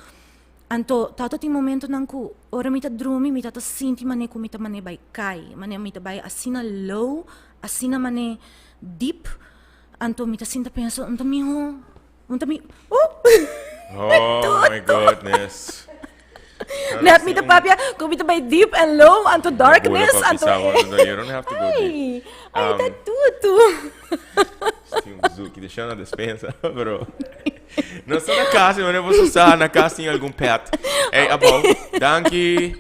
Anto ta tin momentonan ku ora mi ta drumi mi ta ta sinti manera ku mi ta manera bai kai, manera mi ta bai asina low, asina manera deep, anto mi ta sinta pensa un ta miho, un ta mi oh! Oh my goodness. Net mi ta papia ku mi ta bai deep and low, anto darkness, anto You don't have to go deep. Ay, ay ta tutu. Tin un zuki de na despensa, pero Nos ta na cas, wanneer boso sa na cas tin algun pet. Hey, abou. Danki.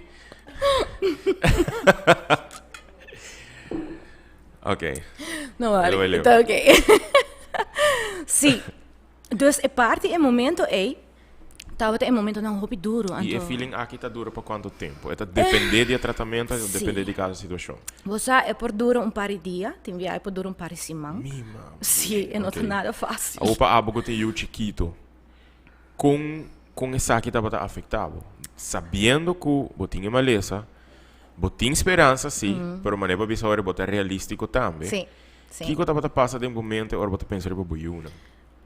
Oké. No worry. Hello, hello. Está oké. Sí. Dus e parti e momento ei, Tabata e momentonan hopi duro, I e anto. feeling aki ta dura pa cuanto tempo? E ta depende di e tratamento, e ta depende di cada situacion? Bo sa, e por dura un par di dia, tin bia e por dura un par di siman. Mi mama. Sí, e no ta nada fácil. Awor pa abo cu tin yu chikito, con con esaki tabata afecta bo? Sabiendo cu bo tin e malesa, bo tin speransa sí, pero manera bo a bisa awor bo ta realistico tambe. Sí, sí. Kico tabata pasa den bo mente ora bo ta pensa riba bo yunan?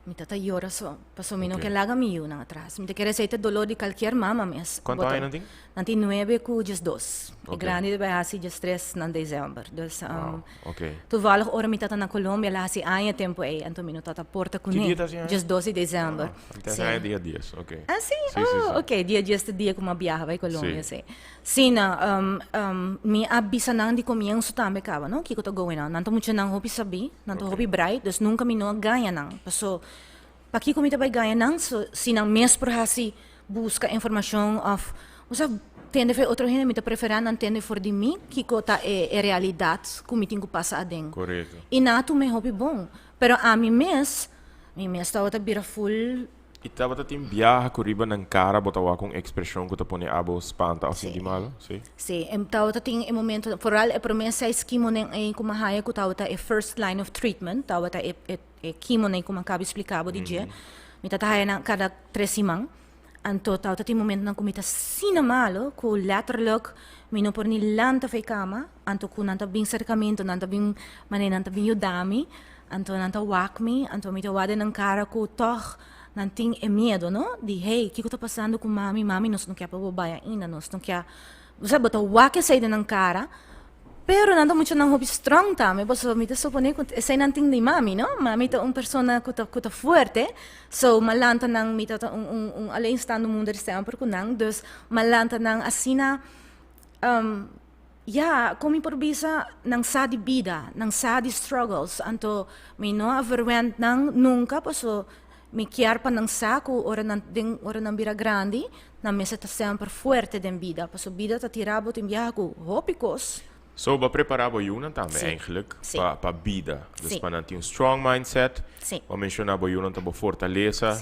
Mi ta ta yora so, paso mi no ke laga mi yunan atras. Mi ta kere esei ta dolor di kalkier mama mes. Kuantu aña nan tin? Nan tin nuebe ku diesdos. E grandi ta bai hasi diestres na december. Dus, toevallig ora mi tata na Colombia el a hasi aña tempu ei, anto mi no tata porta kuné. Ki dia ta hasi aña? Diesdos di december. Mi ta hasi aña dia dies, ok. Ah si? Oh, ok. Dia dies ta dia ku mi a biaha bai Colombia, si. Si, na, mi a bisa nan di comienso tambe caba, no, kico ta going on. Nan ta muchanan hopi sabí, nan ta hopi bright, dus nunca mi no a gaña nan. Paso, pakico mi ta bay gaña nan so, si nan mes por haci busca informacion of, osea, tende for otro hende, mi ta prefera nan tende for di mi kico ta e e realidad cu mi tin cu pasa aden. Y nan a tuma e hopi bon. Pero ami mes, mi mes tabata bira full. I tabata tin biaha ku riba nan kara bo ta wak un ekspreshon ku ta pone abo spanta òf sinti malu? Sí. Sí, e tabata tin e momento, foral e promé seis kimonan ei ku mi a haña ku tabata e first line of treatment, tabata e e e kimonan ku mi a kaba di splika bo di dje. Mi tabata haña nan kada tres siman. Anto tabata tin momentonan ku mi ta asina malu ku letterlijk mi no por ni lanta for e kama, anto ku nan ta bin serka mi, anto nan ta bin manera nan ta bin yuda mi. Anto nan ta wak mi, anto mi ta wak den nan kara ku tòg nan tin e miedu, no? Di hey, kiko ta pasando ku mami? Mami, nos no kia pa bo bai ainda, nos no kia. Bo sa, bo ta wak esei den nan kara, pero nan ta muchanan hopi strong tambe, pasobra mi ta suponé ku esei nan tin di mami, no? Mami ta un persona ku ta ku ta fuerte, so m'a lanta nan, mi ta un un un alleenstaande moeder semper ku nan, dus m'a lanta nan asina. Ya, kon mi por bisa, nan sa di bida, nan sa di struggles, anto mi no a verwend nan nunca, paso mi kier pa nan sa ku ora nan den ora nan bira grandi, nan mester ta semper fuerte den bida, paso bida ta tira bo tin biaha ku hopi kos. So bo a prepara bo yunan tambe eigenlijk pa pa bida, dus pa nan tin un strong mindset, bo a menciona bo yunan ta bo fortalesa.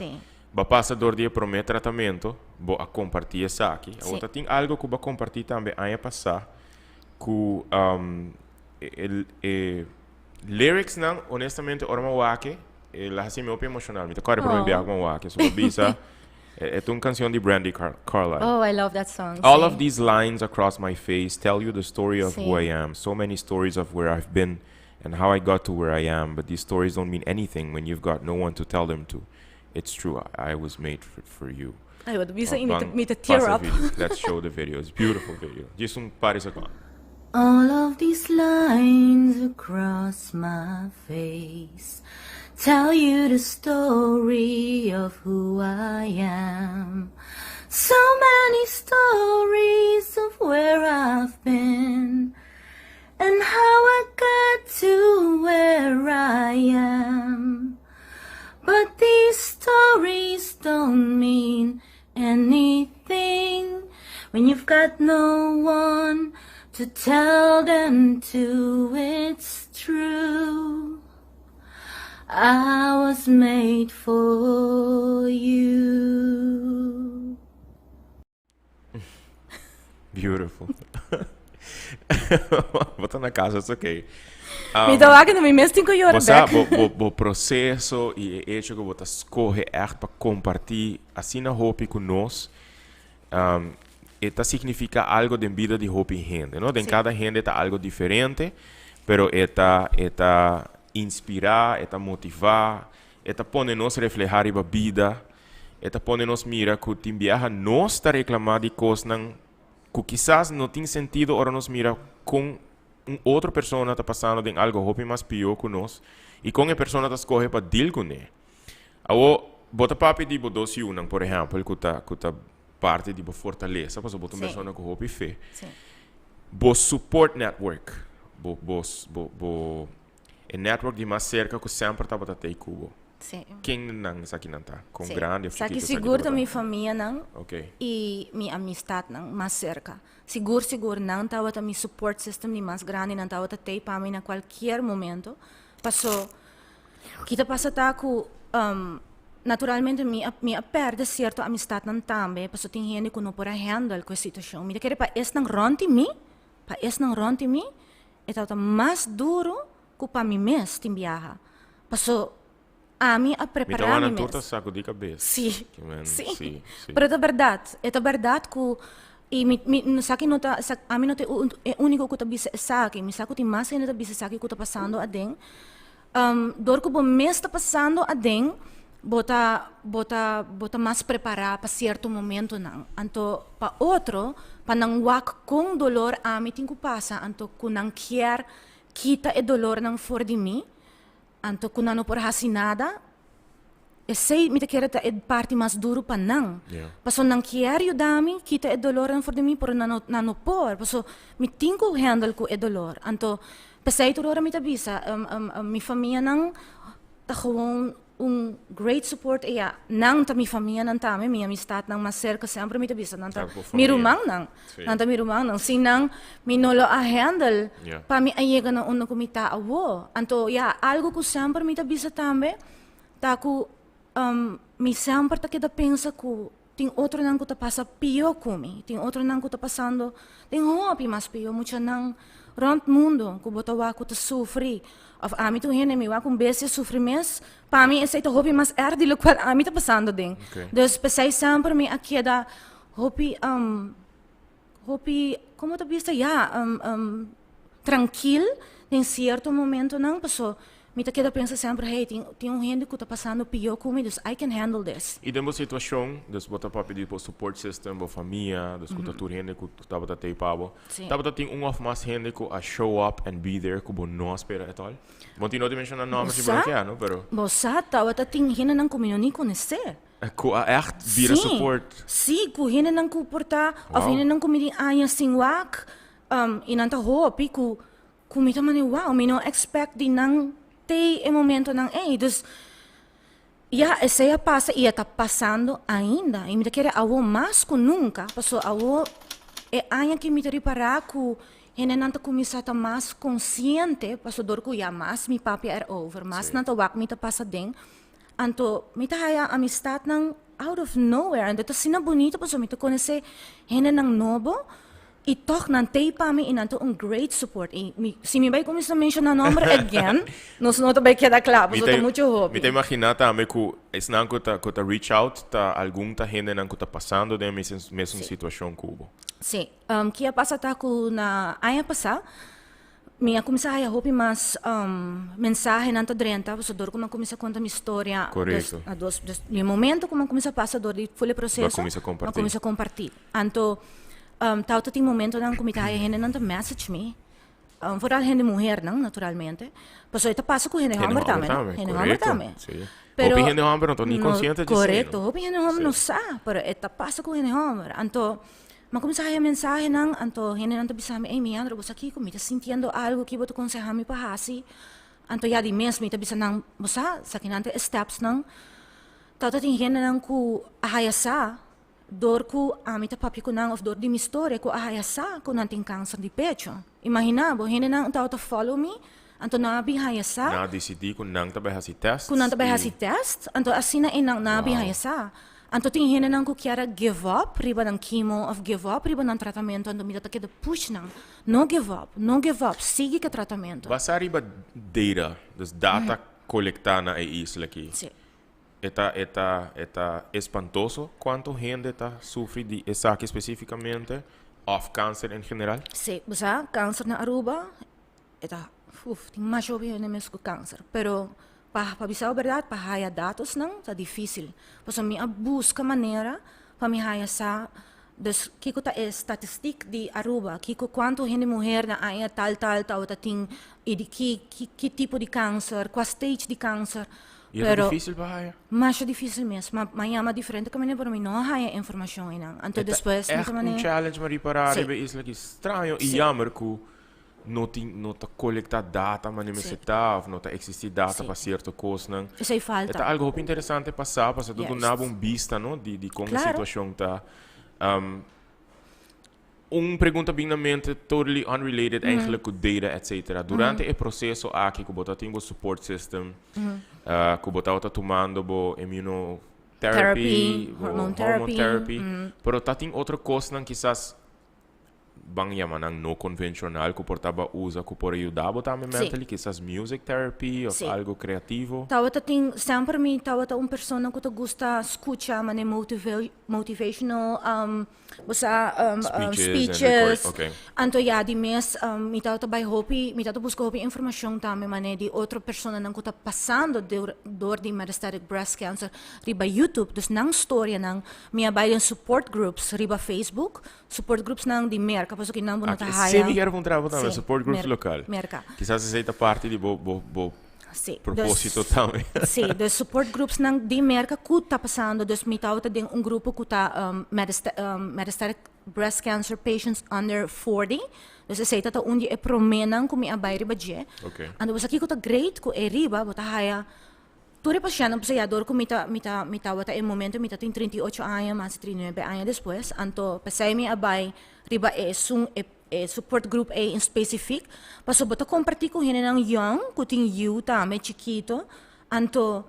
Bo a pasa dor di e promé tratamento, bo a kompartí esaki. Awor ta tin algo ku bo a kompartí tambe aña pasá ku e e lyricsnan, honestamente ora mi a wak e, el a hasi mi hopi emoshonal. Mi ta kòrda e promé biaha ku mi a wak e. So bo a bisa, e ta un kanshon di Brandi Carlile. Oh, I love that song. All of these lines across my face tell you the story of who I am. So many stories of where I've been and how I got to where I am. But these stories don't mean anything when you've got no one to tell them to. It's true, I was made for you. Ay, wat bisa i mi ta tear up. Let's show the video. It's beautiful video. Djis un par di sekondo. All of these lines across my face tell you the story of who I am. So many stories of where I've been and how I got to where I am. But these stories don't mean anything when you've got no one to tell them to. It's true. I was made for you. Beautiful. Bo ta na casa, it's okay. Mi ta wak mi mes tin ku yora Bo sa, bek. bo, bo, bo proceso i e hecho ku bo ta skohe ègt pa kompartí asina hopi ku nos, e ta signifiká algo den bida di hopi hende, no? Den Sí. kada hende ta algo diferente, pero e ta, e ta inspirá, e ta motivá, e ta pone nos reflehá riba bida. E ta pone nos mira ku tin biaha nos ta reklamá di kosnan ku kisas no tin sentido ora nos mira kon un otro persona ta pasando den algo hopi mas pió ku nos i kon e persona ta skohe pa deal kuné. Awor, bo ta papia di bo dos yunan, por ehèmpel, ku ta ku ta parti di bo fortalesa pasobra bo ta un persona ku hopi fe. Bo support network, bo bo bo bo E network di mas serka ku semper tabata tei ku bo. Sí. Ken nan esakinan ta? Kon Sí. grandi of Esaki chikito esaki sigur ta tabata? mi famianan Ok. i mi amistatnan mas serka. Sigur sigur nan tabata mi support system di mas grandi, nan tabata tei pa mi na kualkier momento. Paso, ki ta pasa ta ku. Naturalmente mi a mi a perde cierto amistadnan tambe paso tin hende cu no por a handle cu e situacion. Mi ta kere pa esnan rond di mi, pa esnan rond di mi e tabata mas duro cu pa mi mes tin biaha. Paso ami a Mi ta prepara wak mi nan tur mes. ta sacudi cabes. Sí, Ki men, sí. sí, sí. Pero ta berdad, e ta berdad cu y mi mi esaki no ta ami no ta e unico cu ta bisa esaki, mi sa cu tin mas hende ta bisa esaki cu ta pasando aden. Dor ku bo mes ta pasando aden, bo ta bo ta bo ta mas prepará pa sierto momentonan. Anto pa otro, pa nan wak kon dolor ami tin ku pasa, anto ku nan kier kita e dolornan for di mi, anto ku nan no por hasi nada, esei mi ta kere ta e parti mas duru pa nan. Pasobra nan kier yuda mi kita e dolornan for di mi, pero nan no nan no por, pasobra mi tin ku handle ku e dolor. Anto P'esei tur ora mi ta bisa, mi famianan ta gewoon un great support i ya, nan ta mi famianan tambe, mi amistadnan mas serka semper mi ta bisa nan ta mi rumannan, nan ta mi rumannan, sin nan mi no lo a handle pa mi a yega na unda ku mi ta awo. Anto ya, algu ku semper mi ta bisa tambe ta ku mi semper ta keda pensa ku Tin otronan ku ta pasa pió ku mi, tin otronan ku ta pasando den hopi mas pió, muchanan rònt mundu ku bo ta wak ku ta sufri, òf ami tur hende mi wak un bestia sufri mes, pa mi esei ta hopi mas èrg di lokual ami ta pasando den. Dus p'esei semper mi a keda hopi hopi, komo ta bisa, ya, trankil den sierto momentonan, paso mi ta keda pensa semper, hey, tin tin un hende ku ta pasando pió ku mi, dus I can handle this. I den bo situashon, dus bo ta papia di bo support system, bo famia, dus ku ta tur hende ku tabata tei pa bo, tabata tin un òf mas hende ku a show up and be there ku bo no a spera at all? Bo tin no di menshona nòmber si bo no kier, no, pero. Bo sa, tabata tin hendenan ku mi no ni konosé. Ku a ègt bira support. Sí, ku hendenan ku por ta, òf hendenan ku mi tin aña sin wak, i nan ta hopi ku ku mi ta manda wow, mi no expect di nan tei e momentonan ei. Dus, ya, esei a pasa i a ta pasando ainda. I mi ta kere awo mas ku nunka, pasobra awo e aña ki mi ta ripará ku hendenan ta kuminsá ta mas konsiente, pasobra dor ku ya mas mi papia erover, mas nan ta wak mi ta pasa den. Anto mi ta haya amistadnan out of nowhere, anto ta asina bunito pasobra mi ta conoce hendenan nobo y toch nan t'ey pa mi y nan ta un great support. Y mi, si mi bay cuminsa menciona nomber again, nos no ta bay keda cla pasobra ta mucho hopi. Mi ta imagina tambe cu esnan cu ta, cu ta reach out ta algun ta hendenan cu ta pasando den e mesun situacion cu bo. Si. Kia pasa ta cu na aña pasa Mi a kuminsá haya hopi mas mensahenan ta drenta, pasobra dor ku mi a kuminsá konta mi storia, Korekto. dus, dus, dus mi momento ku mi a kuminsá pasa dor di ful e proseso, Bo a kuminsá kompartí. Mi a kuminsá kompartí. Anto, tawata tin momentonan ku mi ta haya hendenan ta message mi, vooral hende muhernan, naturalmente, pasobra e ta pasa ku hende hòmber tambe, no? Hende hòmber tambe, korekto, si. Hopi hende hòmber no ta ni konsiente di esei, no? Korekto, hopi hende hòmber no sa, pero e ta pasa ku hende hòmber. Anto, Mi a kuminsá haya mensahenan, anto hendenan ta bisa mi, Ey Miandra, bo sa kiko? Mi ta sintiendo algu, ki bo ta konsehá mi pa hasi? Anto ya di mes mi ta bisa nan, Bo sa, esakinan ta e stèpsnan. Tabata tin hendenan ku a haya sa dor ku ami ta papia ku nan òf dor di mi storia ku a haya sa ku nan tin kanser di pecho. Imaginá bo, hendenan tabata follow mi, anto nan a bin haya sa. Nan a disidí ku nan ta bai hasi tèst. Ku nan ta bai hasi tèst, anto asina ei nan a bin haya sa. Anto tin hendenan ku kier a give up riba nan chemo of give up riba nan tratamentu, anto mi ta keda push nan, no give up, no give up, sigui ku e tratamentu. Basá riba data, dus data kolektá na e isla aki, e ta e ta e ta espantoso kuantu hende ta sufri di esaki spesífikamente òf kanser en general? Sí, bo sa kanser na Aruba E ta, uf, tin masha hopi hende mes ku kanser, pero pa pa bisa bo bèrdat pa haya datosnan ta difísil. Pasobra mi a buska manera pa mi haya sa dus kiko ta e statistik di Aruba, kiko kuantu hende muher na aña tal tal tabata tin i di ki ki tipo di kanser, kua stage di kanser. I e ta difísil pa haya? Masha difísil mes. Ma mi a yama diferente kaminda pero mi no a haya informashon einan. Anto despues mi E ta ta ègt un challenge pa ripará riba e isla aki. Straño i yammer ku no tin no ta colecta data manera mester ta of no ta existi data pa cierto cosnan. Esey falta. E ta algo hopi interesante pa sa pasobra ta duna bo un bista no di di con e situacion ta. Un pregunta bin na mente, totally unrelated eigenlijk cu data etc. Durante e proceso aki cu bo ta tin bo support system, cu bo tabata tumando bo immunotherapy, Therapy, bo hormone hormone therapy, therapy, pero ta tin otro cosnan kisas ban yama nan no convencional cu por taba usa cu por a yuda bo tambe mentally, kisas music therapy of algo creativo? Tabata tin, semper mi tabata un persona cu ta gusta scucha mane motivational bo sa speeches, speeches. Anto ya di mes mi tabata bai hopi, mi tabata busca hopi informacion tambe mane di otro personanan cu ta pasando door di metastatic breast cancer riba YouTube, dus nan storianan. Mi a bai den support groups riba Facebook, support groups nan di Merca, pasobra ki nan bo no ta haya. Esei mi kier puntra bo tambe, support groups local. Merca. Kisas esei ta parti di bo bo bo propósito tambe. Sí, dus support groups nan di Merca ku ta pasando, dus mi tabata den un grupo ku ta metastatic breast cancer patients under 40, dus esei ta ta un di e proménan ku mi a bai riba dje. Anto bo sa kiko ta great ku e riba bo ta haya Tur e pashentnan pasobra ya dor ku mi ta mi ta mi tabata e momento mi ta tin 38 aña mas di 39 aña despues anto p'esei mi a bai riba e esun e e support group ei en specifiek pasobra bo ta kompartí ku hendenan yòn ku tin yu tambe chikito anto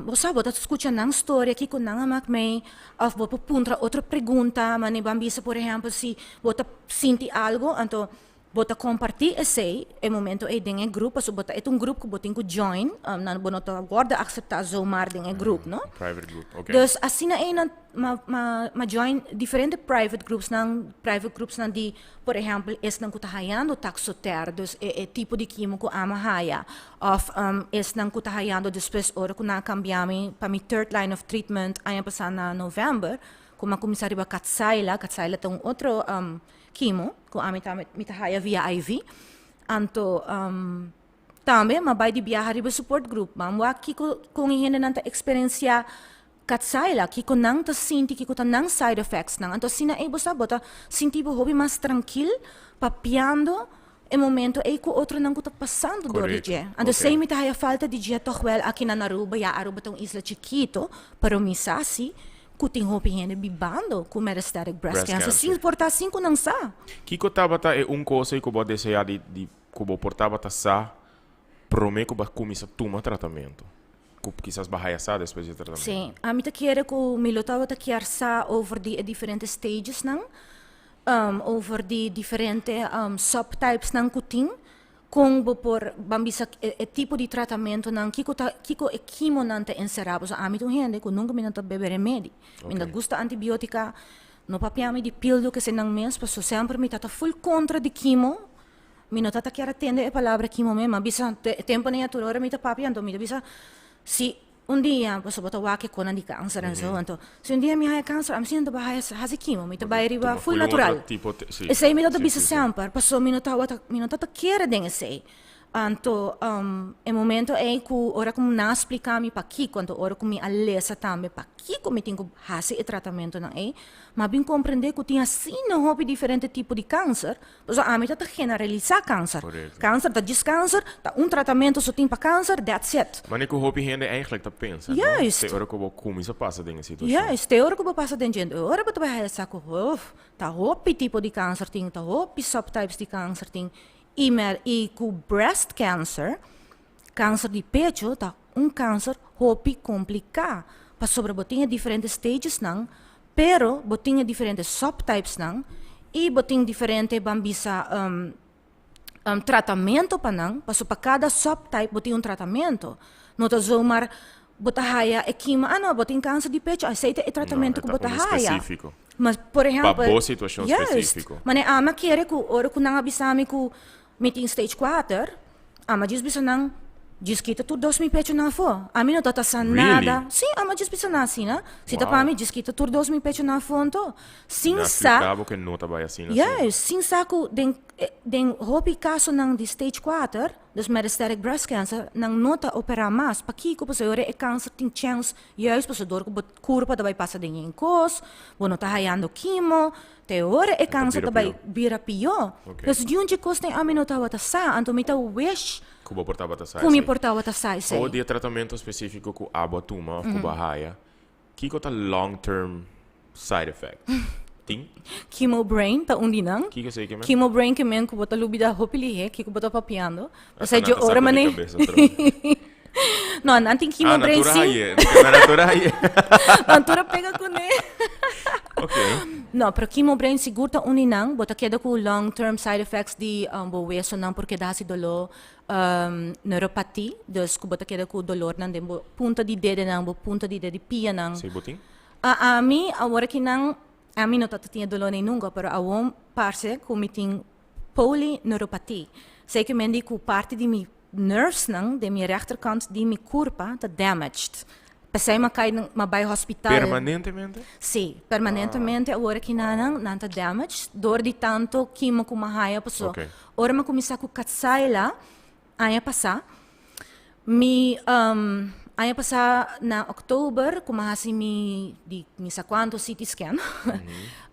bo sa bo ta skucha nan storia kiko nan a mak mei òf bo por puntra otro pregunta manera bo a bisa por ehèmpel si bo ta sinti algo anto Bo ta kompartí esei e momento ei den e grup, pasobra bo ta e ta un grup ku bo tin ku join, nan bo no ta wòrdu akseptá zomaar den e grup, no? Private group, ok. Dus asina ei nan m'a m'a m'a join diferente private groupsnan, private groupsnan di por ehèmpel esnan ku ta hayando Taxotere, dus e e tipo di kimo ku ami a haya, òf esnan ku ta hayando despues ora ku nan a kambia mi pa mi third line of treatment aña pasá na novèmber, ku m'a kuminsá riba Kadcyla, Kadcyla ta un otro Chemo, ku ami ta mi ta haya via IV. Anto tambe m'a bai di biaha riba support group. M'a wak kiko kon e hendenan ta eksperensiá Kadcyla, kiko nan ta sinti, kiko ta nan side effects nan. Anto asina ei bo sa bo ta sinti bo hopi mas trankil papiando e momento ei ku otronan ku ta pasando dor di dje. Anto esei mi ta haya falta di dje tòg wèl aki na Aruba. Ya Aruba ta un isla chikito, pero mi sa si ku tin hopi hende bibando ku metastatic breast cancer sin por ta sin ku nan sa. Kiko tabata e un kos ei ku bo a deseá di di ku bo por tabata sa promé ku bo a kuminsá tuma tratamentu? Ku kisas bo a haya sa despues di e tratamentu? Sí, ami ta kere ku mi lo tabata kier sa over di e diferente stagesnan, over di diferente subtypesnan ku tin. Kon bo por ban bisa e tipo di tratamentonan, kiko ta kiko e kimonan ta enserá? Pasobra ami ta un hende ku nunka mi no ta bebe remedi. Mi no gusta antibiotika, no papia mi di pildo kese nan mes, pasobra semper mi ta ta ful kontra di kimo. Mi no ta ta kier a tende e palabra kimo mes, mi a bisa e temponan ya tur ora mi ta papia, anto mi ta bisa si Un dia, pasobra bo ta wak e konan di kanser en so, anto si un dia mi haña kanser, ami si no ta bai hasi kimo, mi ta bai riba full natural. Esei mi ta bisa semper, pasobra mi no tabata, mi no tabata kere den esei. Anto e momento ei ku ora ku nan a splika mi pakiko, anto ora ku mi a lesa tambe pakiko mi tin ku hasi e tratamentonan ei, mi a bin komprende ku tin asina hopi diferente tipo di kanser. Pasobra ami ta ta generalisá kanser. Kanser ta djis kanser, ta un tratamentu so tin pa kanser, that's it. Manera ku hopi hende eigenlijk ta pensa, no? Juist. Te ora ku bo kuminsá pasa den e situashon. Juist, te ora ku bo pasa den dje, e ora bo ta bai haya sa ku, uf, ta hopi tipo di kanser tin, ta hopi subtypes di kanser tin, i mer i ku breast cancer, kanser di pecho ta un kanser hopi kompliká, pasobra bo tin e diferente stagesnan, Pero bo tin e diferente subtypesnan y bo tin diferente ban bisa tratamento pa nan, pasobra pa cada subtype bo tin un tratamento. No ta zomaar bo ta haya e kima, ah no, bo tin cancer di pecho, esey ta e tratamento cu bo ta haya. Ma por ehempel, Pa bo situacion specifico. Juist, mane ami a kere cu ora cu nan a bisa mi cu Mi tin stage kuater, ama djis bisa nan, djis kita tur dos mi pechonan afó. Ami no ta ta sa nada. Really? Sí, ama djis bisa nan asina. Si ta Wow. pa mi, djis kita tur dos mi pechonan afó anto. Sin Nan sa. splika bo ke no ta bai asina asina. Juist, sin sa ku den den hopi kasonan di stage kuater, dus metastatic breast cancer, nan no ta operá mas. Pakiko? Pasobra ora e kanser tin chèns juist pasobra dor ku bo kurpa ta bai pasa den yen kos, bo no ta hayando kimo, Te ora e kansa ta bai bira pió. Dus djunchi kos den ami no tabata sa, anto mi ta wish Ku bo por tabata sa ku mi esei. por tabata sa esei. Awo di e tratamentu spesífiko ku abo a tuma òf ku bo a haya, kiko ta long term side effects? Tin? Chemo brain ta un di nan. Kiko esei ke men? Chemo brain ke men ku bo ta lubida hopi lihé kiko bo ta papiando. Ata Pasei nan dje ta ora sakudi manera kabes otro. No, nan tin chemo Ah, brain nan tur a sí. haye. Nan tur a haye. Nan tur a pega kuné. Ok. No, pero chemo brain sigur ta un di nan. Bo ta keda ku long term side effects di bo wesonan por keda hasi doló, neuropatie, dus ku bo ta keda ku dolornan den bo punta di dedenan, bo punta di dedi pianan. Sí, bo tin? A ami, awor aki nan, ami no tabata tin e doló nei nunca, pero awor parse ku mi tin polyneuropathie. Esei ke men di ku parti di mi nervesnan den mi rechterkant di mi kurpa ta damaged. P'esei mi a kai, mi a bai hospital. Permanentemente? Sí, permanentemente awor aki nan, nan ta damaged dor di tanto kimo ku mi a haya paso. Ora mi a kuminsá ku Kadcyla aña pasá, Mi aña pasá na oktober ku mi a hasi mi di mi sa kuantu CT scan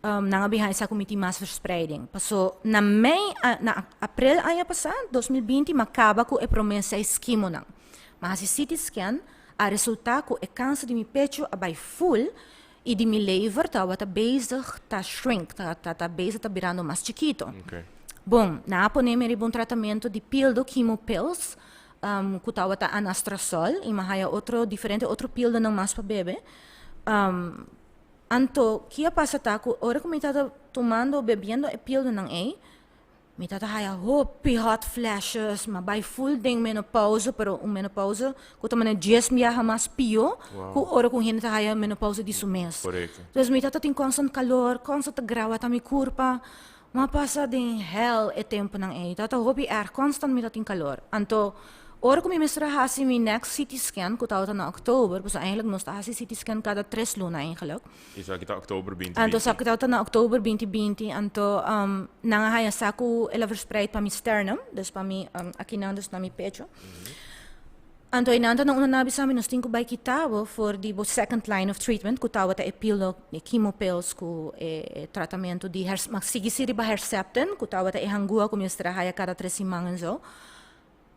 nan a bin haña sa ku mi tin mas verspreiding. Paso na mei na aprel aña pasá 2020 mi a kaba ku e promé seis kimonan. Mi a hasi CT scan a resultá ku e kanser di mi pechu a bai ful i di mi lever tabata bezig ta shrink ta ta bezig ta birando mas chikito. Bon, nan a pone mi riba un tratamentu di pildo chemo pills ku tabata anastrozol i mi a haya otro diferente otro pildonan mas pa bebe. Anto ki a pasa ta ku ora ku mi tabata tumando bebiendo e pildonan ei mi tabata haya hopi hot flashes, mi a bai ful den menopausa pero un menopausa ku ta manera dies biaha mas pio ku ora ku un hende ta haya menopausa di su mes. Entonces mi tabata tin constant kalor, constant ta grawata mi kurpa. Mi a pasa den hel e tempunan ei. Tabata hopi erg, konstant mi ta tin kalor. Anto, ora ku mi mester a hasi mi next CT scan, ku tabata na oktober, pasobra eigenlijk nos ta hasi CT scan kada tres luna eigenlijk. Esaki ta oktober binti Anto binti. esaki tabata na oktober 2020. Anto, nan a haña sa ku el a verspreid pa mi sternum, dus pa mi akinan, dus na mi pecho. Anto einan ta na unda nan a bisa mi nos tin ku bai kita bo for di bo second line of treatment ku tabata e pildo e chemo pills ku e tratamentu di ma sigui si riba Herceptin ku tabata e hangua ku mi mester a haya kada tres siman en zo.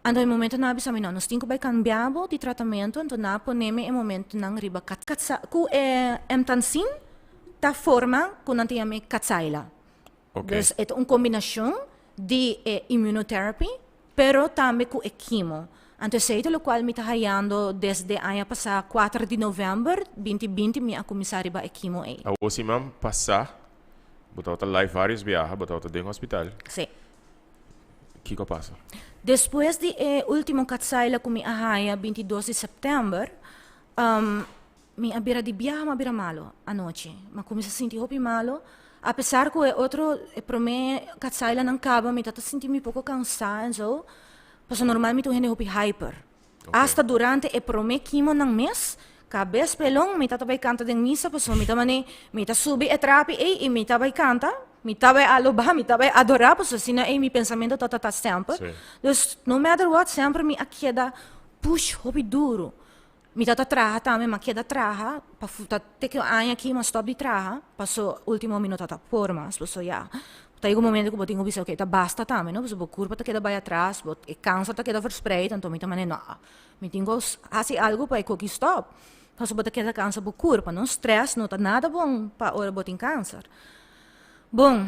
Anto e momento nan a bisa mi no nos tin ku bai kambia bo di tratamentu anto nan a pone mi e momentunan riba ku e emtansin ta forma ku nan ta yama e Kadcyla. Dus e ta un kombinashon di e immunotherapy pero tambe ku e chemo. Anto esei ta lokual mi ta hayando desde aña pasá kuater di novèmber 2020 mi a kuminsá riba e chemo ei. Awor siman pasá bo tabata live vários biaha, bo tabata den hospital. Sí. Kiko a pasa? Despues di e último Kadcyla ku mi a haya 22 di sèptèmber, Mi a bira di biaha, mi a bira malo anochi. Mi a cuminsa sinti hopi malo. A pesar cu e otro, e prome Kadcylanan caba, mi ta sinti mi poco cansa en zo. Pasobra normal mi ta un hende hopi hyper. Hasta durante e prome kimonan mes, cabes pelon, mi ta ta bay canta den misa pasobra mi ta mane, mi ta subi e trapi ey y mi ta bay canta, mi ta bay aloba, mi ta bay adora, pasobra asina ey mi pensamento ta ta semper. Dus no matter what, semper mi a keda push hopi duro. Mi ta ta traha tambe, m'a keda traha pa ta te ki aña aki m'a stop di traha, paso ultimo mi no ta ta por mas, paso ya ta yega un momento ku bo tin ku bisa oke ta basta tambe no, paso bo kurpa ta keda bai atras, bo e kanser ta keda verspreid, anto mi ta manera no mi tin ku hasi algu pa e koki stop, paso bo ta keda kansa bo kurpa no, stress no ta nada bon pa ora bo tin kanser. Bon,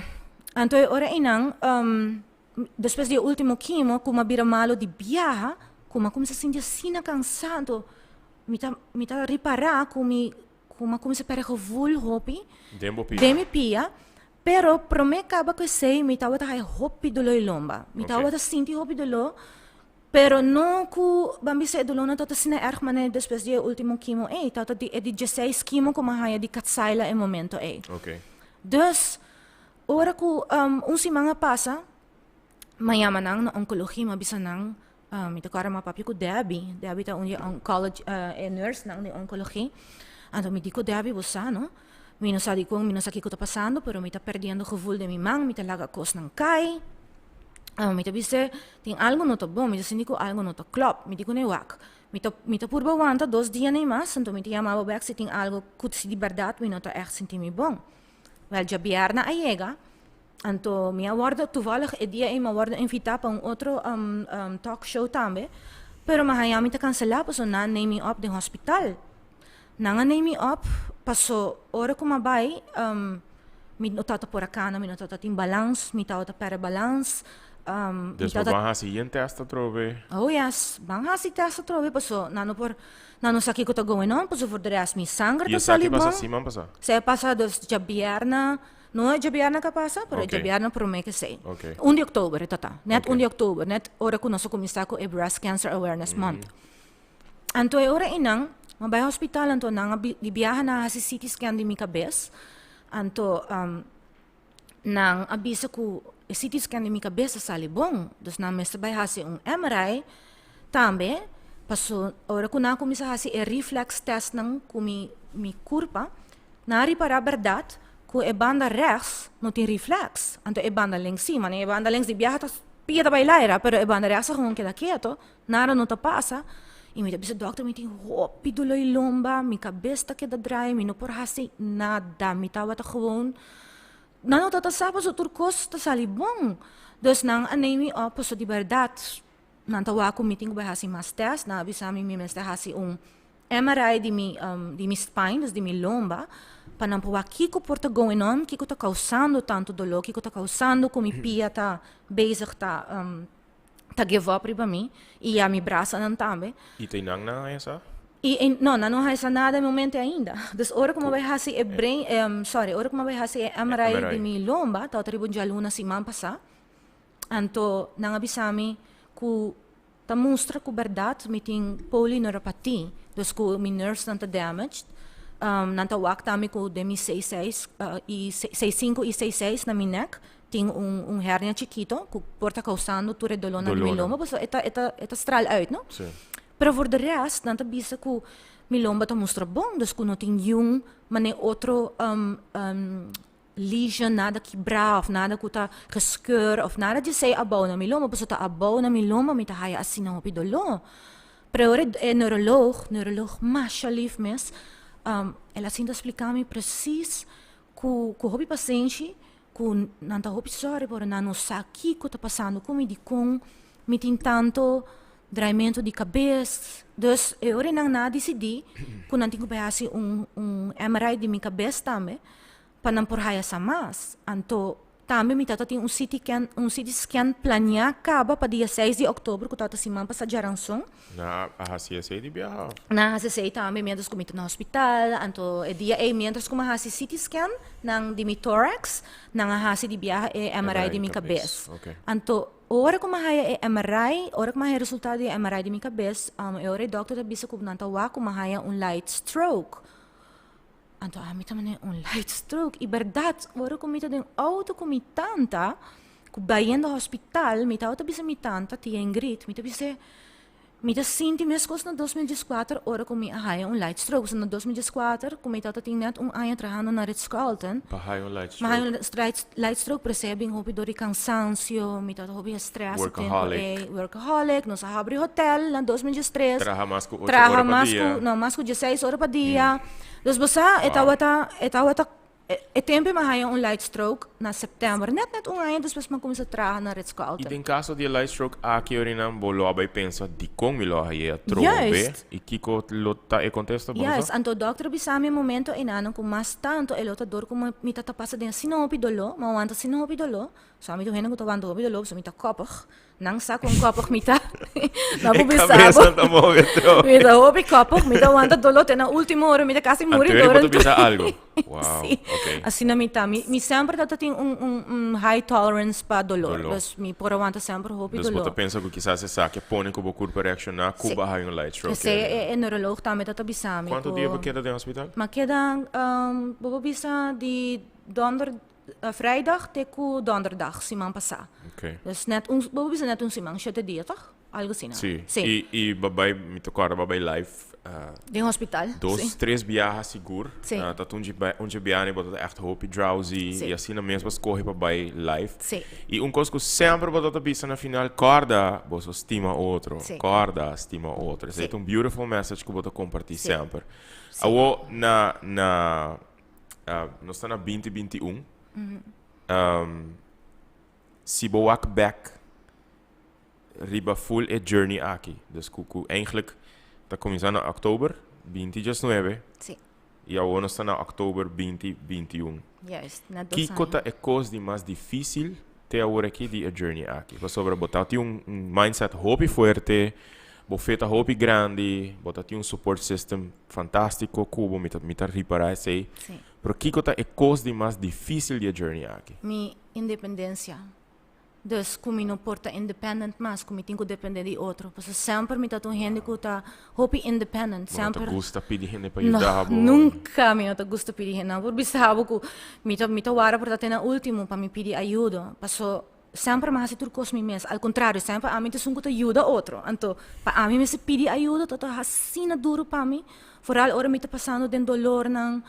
anto e ora einan Despues di e ultimo kimo ku mi a bira malu di biaha, ku mi a kuminsá sinti asina kansá, anto mi ta mi ta ripará ku mi ku mi a kuminsá pèrdè gevoel hopi Den bo pia. den mi pia, pero promé kaba ku esei mi tabata haña hopi doló i lomba. Mi tabata sinti hopi doló, pero no ku ban bisa e dolónan tabata asina erg manera despues di e ultimo kimo ei, tabata di e di dieseis kimo ku mi a haña di Kadcyla e momento ei. Dus Ora ku un siman a pasa, mi a yama nan na onkologia, mi a bisa nan, mi ta kòrda mi a papia ku Debbie, Debbie ta un di e oncology, e nursenan di onkologia, anto mi di ku Debbie, bo sa no, mi no sa dikon, mi no sa kiko ta pasando, pero mi ta perdiendo gevoel den mi man, mi ta laga kosnan kai, mi ta bis'é, tin algu no ta bon, mi ta sinti ku algu no ta klòp, mi di kuné wak, mi ta mi ta purba wanta dos dia nei mas, anto mi ta yama bo bèk si tin algu ku si di bèrdat mi no ta ègt sinti mi bon. Wel, djabièrnè a yega, anto mi a wòrdu, toevallig e dia ei mi a wòrdu invitá pa un otro talk show tambe, pero mi a haña mi ta kanselá pasobra nan a neem mi òp den hospital. Nan a neem mi òp paso ora ku mi a bai. Mi no tabata por a cana, mi no tabata tin balans, mi tabata perde balans. Mi Dus bo tabata ban haci yen test atrobe? Oh yes, ban haci test atrobe paso nan no por, nan no sa kico ta going on, paso voor de rest mi sanger Y ta esaki sali pasa bon. siman pasa? Esaki pasa dus djabièrnè, no e djabièrnè cu a pasa, pero e djabièrnè prome cu esey. Un di october e ta ta, net un di october, net ora cu nos a cuminsa cu e Breast Cancer Awareness Month. Anto e ora einan, mi a bai hospital, anto nan a di biaha nan a hasi CT scan di mi kabes, anto nan a bisa ku e CT scan di mi kabes a sali bon, dus nan mester bai hasi un MRI tambe, paso ora ku nan a kuminsá hasi e reflex testnan ku mi mi kurpa, nan a ripará bèrdat ku e banda rèks no tin reflex, anto e banda links si, manera e banda links di biaha ta pia ta bai laira, pero e banda rèks a gewoon keda keto. Nada no ta pasa y mi ta bisa dokter mi tin hopi dolor y lomba, mi cabes ta keda draai, mi no por haci nada, mi tabata gewoon, nan no tabata sa pasobra tur cos ta sali bon, dus nan a neem mi op pasobra di berdad nan ta wak cu mi tin cu bay haci mas test, nan a bisa mi mi mester haci un MRI di mi di mi spine, dus di mi lomba, pa nan por wak kico por ta going on, kico ta causando tanto dolor, kico ta causando cu mi pia ta bezig ta. Ta give up riba mi y ya mi brasanan tambe. Y ta nan nan haña sa? Y e, no, nan no haña sa nada e momento ainda. Dus ora cu mi a bay haci e brain, sorry, ora cu mi a bay haci e MRI di mi lomba, tabata riba un djaluna siman pasa, anto nan a bisa mi cu ta mustra cu berdad mi tin polyneuropathy, dus cu mi nervesnan ta damaged. Nan ta wak tambe cu den mi seis seis y seis cinco y seis seis na mi nek tin un un hernia chikito cu por ta causando tur e dolornan di mi lomba pasobra e ta e ta e ta straal uit no. Pero voor de rest nan ta bisa cu mi lomba ta mustra bon dus cu no tin niun mane otro lesion nada kibra of nada cu ta geskeur of nada di esey abao na mi lomba pasobra ta abao na mi lomba mi ta haya asina hopi dolor. Pero ora e neuroloog, neuroloog masha lief mes, el a sinta splica mi precies cu cu hopi pasenshi cu nan ta hopi sorry pero nan no sa kico ta pasando cu mi, dicon mi tin tanto draaimento di cabes. Dus e ora nan a dicidi cu nan tin cu bay haci un un MRI di mi cabes tambe pa nan por haya sa mas. Anto tambe mi tata tin un CT scan, un CT scan planea caba pa dia seis di october cu tata siman pasa djaranson. Nan a haci esey di biaha of? Nan a haci esey tambe mientras cu mi ta na hospital. Anto e dia ey mientras cu mi a haci CT scan nan di mi thorax, nan a haci di biaha e MRI di mi cabes. Anto ora cu mi a haya e MRI, ora cu mi a haya e resultado di e MRI di mi cabes, e ora e doctor ta bisa cu nan ta wak cu mi a haya un light stroke. Anto ami ta manera un light stroke y berdad ora cu mi ta den auto cu mi tanta cu bayendo hospital mi tabata bisa mi tanta tia Ingrid mi ta bis'e mi ta sinti mescos na 2014 ora cu mi a haya un light stroke pasobra na 2014 cu mi tabata tin net un aña trahando na Ritz Carlton Pa haya un light stroke. Mi haya un light stroke pero esey a bin hopi door di cansancio mi tabata hopi stress e tempo ey Workaholic. Workaholic nos a habri hotel na 2013 Traha mas cu ocho traha ora pa mas dia. cu no mas cu dieseis ora pa dia. Dus bo sa e tabata e tabata e tempo mi a haya un light stroke na september net net un aña despues mi a cuminsa traha na Ritz I Carlton. den caso di e light stroke aki orinan bo lo a bay pensa dicon mi lo a haya atrobe Juist. i kico lo ta e contesta bo no Juist, sa? anto dokter a bisa mi e momento enanan cu mas tanto e lo ta dor cu mi ta ta pasa den asina hopi dolo, mi a wanta asina hopi dolo, so ami ta un hende cu ta wanta hopi dolo pasobra mi ta koppig. Nan sa con koppig mi ta. No E por bisa cabeza bo. ta move trobe. Mi ta hopi koppig, mi ta wanta dolor te na ultimo ora, mi ta casi muri Anto door bo ta bisa algo. Wow, Sí. ok. Asina mi ta. Mi, mi semper ta tin un, un, un high tolerance pa dolor. Dolor. Dus mi por a wanta semper hopi Dus bo ta dolor. pensa cu kisas esaki a pone cu bo curpa reacciona cu Sí. bo a haya un light stroke. Esey e, e neuroloog tambe ta ta bisa mi Cuanto cu dia bo keda den hospital? Mi a keda, bo por bisa di donder Vrijdag te ku donderdag siman pasá. Ok. Dus net un, bo bisa net un siman, shete dia toch? Algo asina. Sí. Sí. I, i bo bai, mi ta kòrda bo bai live Den hospital, dos, sí. tres biaha sigur. Sí. Ta un dje un dje biaha bo ta ègt hopi drowsy Sí. i asina mes bo skohe pa bai live. Sí. I un kos ku semper bo ta bisa na final, kòrda boso stima otro. Sí. Kòrda stima otro. Esei Sí. ta un beautiful message ku bo ta kompartí Sí. semper. Sí. Awor na na Nos ta na 2021. Si bo wak bek riba full e journey aki, dus ku ku eigenlijk ta kuminsá na oktober 2019 Sí. Y awor nos ta na october 2021. Juist, na 2 Kiko aña. ta e cos di mas dificil te awor aki di e journey aki? Pasobra bo ta tin un mindset hopi fuerte, bo fe ta hopi grandi, bo ta tin un support system fantastico cu bo, mi ta ripara esey. Pero kiko ta e cos di mas dificil di e journey aki? Mi independencia. Dus cu mi no por ta independent mas, cu mi tin cu depende di otro. Pasobra semper mi ta un hende cu ta hopi independent. Bo no ta Semper. gusta pidi hende pa No, yuda bo? nunca mi no ta gusta pidi hende. Nan por bisa bo cu mi ta wara por ta te na ultimo pa mi pidi ayudo. Paso semper mi haci tur cos mi mes. Al contrario, semper ami ta esun cu ta yuda otro. Anto, pa ami mester pidi ayudo ta ta asina duro pa mi. Vooral ora mi ta pasando den dolornan.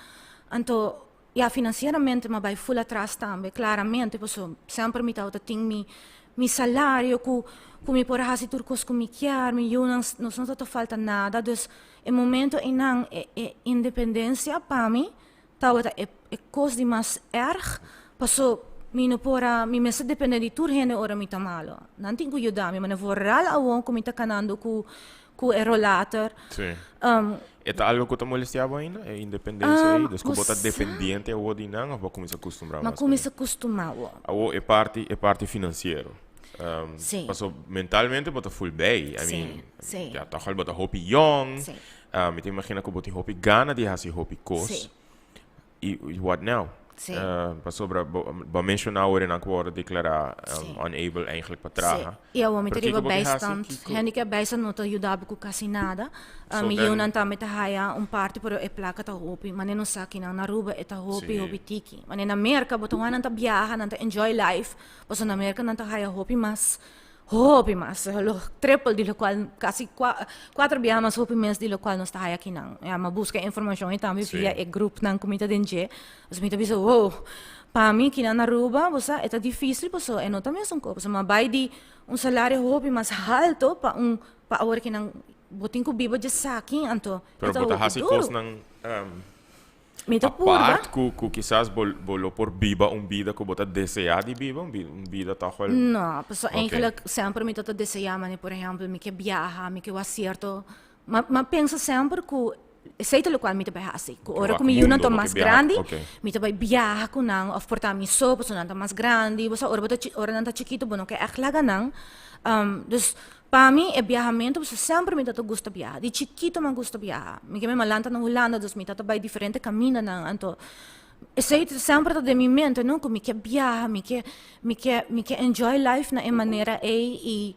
Anto, ja, financieramente m'a bay full atras tambe, claramente, paso semper mi tabata tin mi salario cu mi por a haci tur cos cu mi kier, mi yunan nos no tabata falta nada, dus e momento einan e independencia pa mi tabata e cos di mas erg, paso mi no por a, mi mester depende di tur hende ora mi ta malo. Nan tin cu yuda mi, ma vooral awor cu mi ta canando cu e rollator. E ta algo cu ta molestia bo ainda, e independencia ei? Dus cu bo ta dependiente awor di nan of bo a cuminsa custumbrá M'a mas cu cuminsa custumá awor. Awor e parti financiero. Paso mentalmente bo ta full bij. I mean, ja, toch al bo ta hopi young. Mi ta imagina cu bo tin hopi gana di haci hopi cos. Y what now? Pasobra bo a menciona awor nan cu bo a declara unable eigenlijk pa traha. Y awor mi ta Pero riba kiko bo ke hasi? bijstand. Kiko? Handicap bijstand no ta yuda bo cu casi nada. So Mi then yiunan tambe ta haya un parti, pero e placa ta hopi. Mane nos sa kinan na Aruba e ta hopi, hopi tiki. Mane na Merca bo ta wak nan ta biaha, nan ta enjoy life. Pasobra na Merca nan ta haya hopi mas, hopi mas, lo triple di locual, casi cuatro biaha mas hopi mes di locual nos ta haya kinan. Ja, m'a busca informacion y tambe via e groepnan cu mi ta den dje. Dus mi ta bisa, wow, pa mi kinan na Aruba, bo sa, e ta dificil pasobra e no ta mesun cos. Pasobra m'a bay di un salario hopi mas halto pa awor kinan bo tin cu biba dje esaki, anto e Pero ta bo ta hopi haci duro. cosnan Mi ta purba. apart cu kisas bo lo por biba un bida cu bo ta desea di biba, un bida toch wel. No, pasobra eigenlijk semper mi ta desea, mane por ehempel mi ke biaha, mi ke wak cierto, m'a pensa semper cu esey ta locual mi ta bay haci, cu ora cu mi yunan ta mas grandi, mi ta bay biaha cu nan of por ta mi so pasobra nan ta mas grandi, bo sa ora bo ta ora nan ta chikito bo no ke echt laga nan, dus pa mi e biahamento pasobra semper mi ta gusta biaha, di chikito mi a gusta biaha, mi ke mi malanta na Hulanda dus mi ta bay diferente camindanan, anto esey semper ta den mi mente no, cu mi ke biaha, mi ke enjoy life na e manera ey y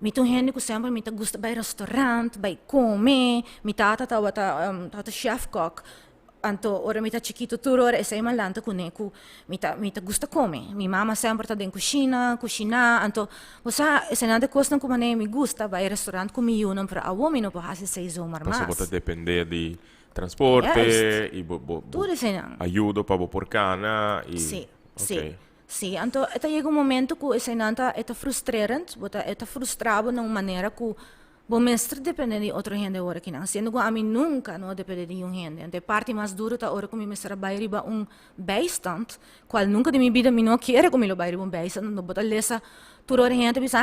mi ta un hende cu semper mi ta gusta bay restaurant, bay come, mi tata tabata chef kok, anto ora mi ta chikito tur ora esey mi a lanta cune cu mi ta gusta come, mi mama semper ta den cushina, cushina, anto bo sa eseynan ta e cosnan cu manera mi gusta bay restaurant cu mi yunan pero awo mi no por haci esey zomaar Pasobra bo ta mas. depende di transporte y bo Tur eseynan. ayudo pa bo por cana y Si, anto e ta yega un momento cu eseynan ta e ta frustrerend, bo ta e ta frustra bo na un manera cu bo mester depende di otro hende ora kinan, siendo cu ami nunca no a depende di un hende. Anto e parti mas duro ta ora cu mi mester a bay riba un bijstand, cual nunca den mi bida mi no a kere cu mi lo bay riba un bijstand, anto bo ta lesa tur ora hende ta bisa,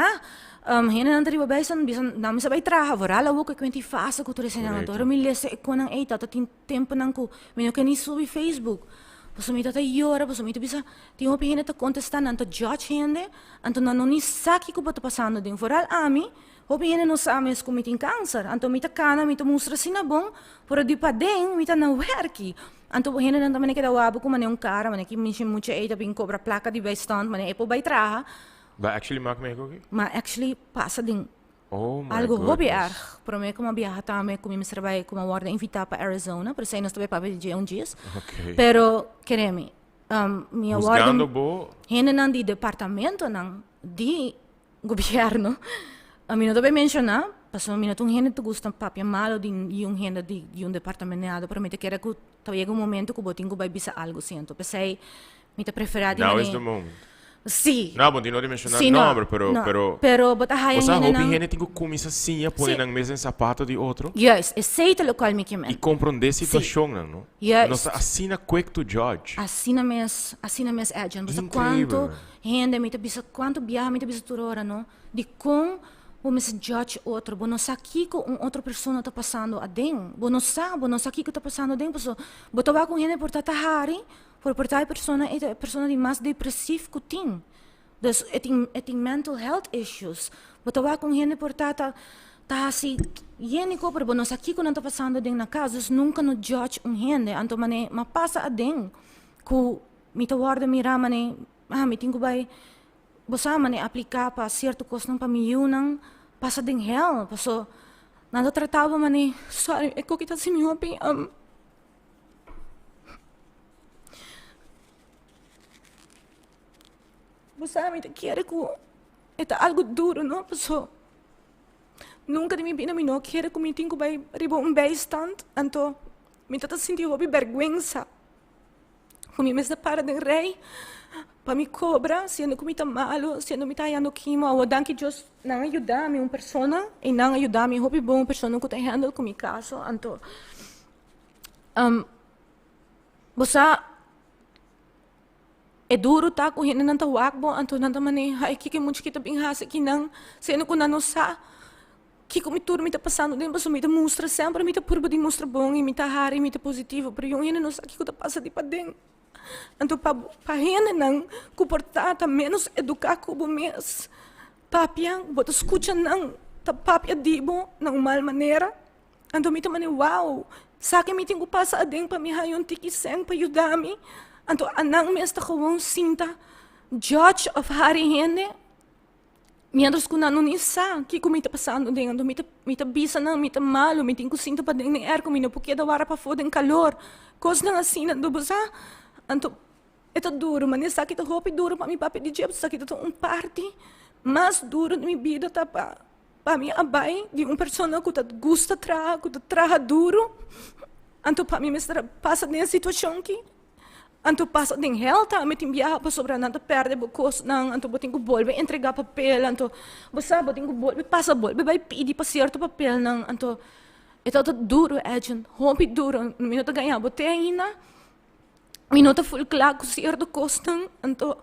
ah, hendenan ta riba bijstand, bisa nan mester bay traha, vooral awor cu e cuenta fase cu tur eseynan, anto ora mi lesa e conan ey ta tin temponan cu mi no ke ni subi Facebook, pasobra mi ta ta yora, pasobra mi ta bisa tin hopi hende ta contesta, nan ta judge hende, anto nan no ni sa kico bo ta pasando den, vooral ami, hopi hende no sa mes cu mi tin cancer, anto mi ta cana, mi ta mustra asina bon, pero di paden mi ta na werki, anto hendenan ta mane keda wak bo cu mane un cara, mane ki mishi mucha ey ta bin cobra placa di bijstand, mane ey por bay traha. Ba actually mak mee koki? Ma actually pasa den Oh my algo hopi goodness. erg. Prome cu mi a biaha tambe cu mi mester bay cu mi a wordo invita pa Arizona, pero esey nos ta bay papia di dje un djies. Pero kere mi, mi a wordo Huzgando bo. Hendenan di departamentonan di gobierno, mi no ta bay menciona, pasobra mi no ta un hende ta gusta papia malo di un hende di un departamenado, pero mi ta kere cu ta yega un momento cu bo tin cu bay bisa algo siento. P'esey mi ta prefera di Now is mane the moment. Si. No, bo no di menciona Si, no. nomber, pero No. pero Pero bo ta haya Bo sa hopi hendenan hende tin cu cuminsa siña pone nan mes den zapato di otro. Juist, esey ta locual mi ke men. Y comprende situacionnan, no? Nos ta asina quick to judge. Asina mes, asina mes, Edjean. Bo sa Increíble, cuanto man. hende mi ta bisa, cuanto biaha mi ta bisa tur ora, no? Di con. Bo mester judge otro, bo no sa kiko un otro persona ta pasando aden. Bo no sa, bo no sa kiko ta pasando aden, paso bo ta wak un hende por ta ta hari, por por ta e persona ei ta e persona di mas depresief ku tin. Dus e tin e tin mental health issues. Bo ta wak un hende por ta ta ta hasi yéniko, pero bo no sa kiko nan ta pasando aden na kas. Dus nunka no judge un hende. Anto manera mi a pasa aden ku mi ta wòrdu mira manera, ah mi tin ku bai Bo sa manera apliká pa sierto kosnan pa mi yunan pasa den hèl, paso nan ta trata bo manera, sorry e koki ta hasi mi hopi Bo sa mi ta kere ku e ta algu duru no, paso nunka den mi bida mi no kere ku mi tin ku bai riba un bijstand, anto mi ta ta sinti hopi bèrgwensa. Ku mi mester para den rei pa mi kobra siendo ku mi ta malu, siendo mi ta hayando kimo. Awor danki Dios nan a yuda mi un persona i nan a yuda mi hopi bon persona ku ta handle ku mi kaso. Anto bo sa e duru ta ku hendenan ta wak bo anto nan ta manera ai kiko e mucha aki ta bin hasi akinan siendo ku nan no sa. Kiko mi tur mi ta pasando den pasobra mi ta mustra semper mi ta purba di mustra bon i mi ta hari mi ta positivo pero yon hende no sa kiko ta pasa di paden. Anto pa pa hendenan ku por ta ta menos eduká ku bo mes papia bo ta skucha nan ta papia di bo na un mal manera anto mi ta mane wow sa ke mi tin ku pasa aden pa mi haña un tiki sèn pa yuda mi anto anan mes ta gewoon sinta judge òf hari hende. Mientras ku nan no ni sa kiko mi ta pasando den, anto mi ta mi ta bisa nan mi ta malu, mi tin ku sinta paden den airco, mi no por keda wara pafó den kalor, kosnan asina. Anto bo sa, anto e ta duru, ma esaki ta hopi duru pa mi papia di dje, esaki ta un parti mas duru di mi bida ta pa pa mi a bai di un persona ku ta gusta traha, ku ta traha duru, anto pa mi mester a pasa den e situashon aki. Anto pasa den hel tambe tin biaha pasobra nan ta perde bo kosnan, anto bo tin ku bolbe entrega papel, anto bo sa bo tin ku bolbe pasa bolbe bai pidi pa sierto papelnan, anto e tabata duru Edjean, hopi duru, mi no ta gaña bo te ainda, mi no ta ful kla ku sierto kosnan, anto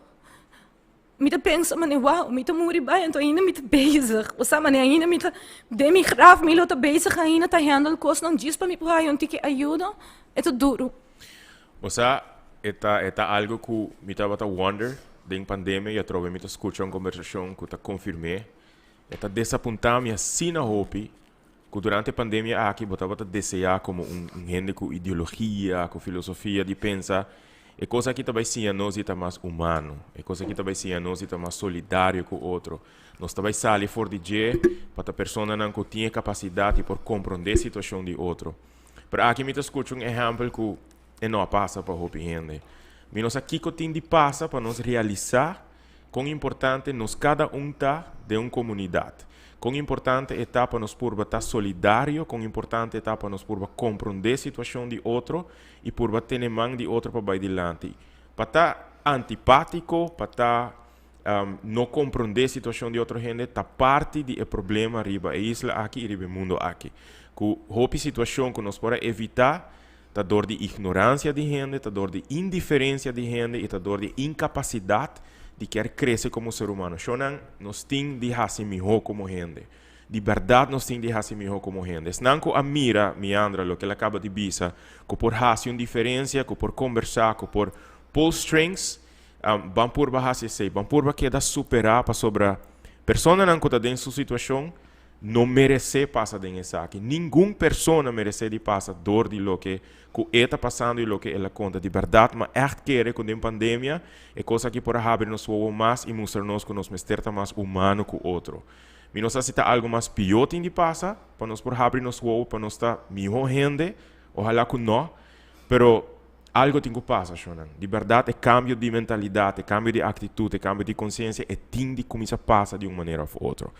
mi ta pensa manera wou mi ta muri bai anto ainda mi ta bezig, bo sa manera ainda mi ta den mi graf mi lo ta bezig ainda ta handle kosnan djis pa mi por haya un tiki ayuda, e ta duru. Bo sa, e ta e ta algo ku mi tabata wonder den pandemia i atrobe mi ta skucha un kombersashon ku ta konfirm'é. E ta desapuntá mi asina hopi ku durante e pandemia aki bo tabata deseá komo un un hende ku ideologia, ku filosofia di pensa e kos aki ta bai siña nos di ta mas humano, e kos aki ta bai siña nos di ta mas solidario ku otro. Nos ta bai sali for di dje pa ta personanan ku tin e kapasidat di por komprondé situashon di otro. Pero aki mi ta skucha un ehèmpel ku e no a pasa pa hopi hende. Mi no sa kiko tin di pasa pa nos realisá kon importante nos kada un ta den un komunidat. Kon importante e ta pa nos purba ta solidario, kon importante e ta pa nos purba komprondé situashon di otro i purba tene man di otro pa bai dilanti. Pa ta antipátiko, pa ta no komprondé situashon di otro hende ta parti di e problema riba e isla aki i riba e mundo aki. Ku hopi situashon ku nos por a evitá ta dor di ignoransia di hende, ta dor di indiferensia di hende i ta dor di inkapasidat di kier krese komo ser humano. Shownan, nos tin di hasi mihó komo hende. Di bèrdat nos tin di hasi mihó komo hende. Esnan ku a mira Miandra loke el a kaba di bisa, ku por hasi un diferensia, ku por kombersá, ku por pull strings, Ban purba hasi esei. Ban purba keda superá pasobra personanan ku ta den su situashon no meresé pasa den esaki. Ningun persona meresé di pasa dor di loke ku e ta pasando i loke el a konta. Di bèrdat mi a ègt kere ku den pandemia e kos aki por a habri nos wowo mas i mustra nos ku nos mester ta mas humano ku otro. Mi no sa si ta algu mas pió tin di pasa pa nos por habri nos wowo pa nos ta mihó hende, ohalá ku no, pero. Algo tin ku pasa, shonnan. Di bèrdat e kambio di mentalidat, e kambio di aktitut, e kambio di konsiensia e tin di kuminsá pasa di un manera òf otro.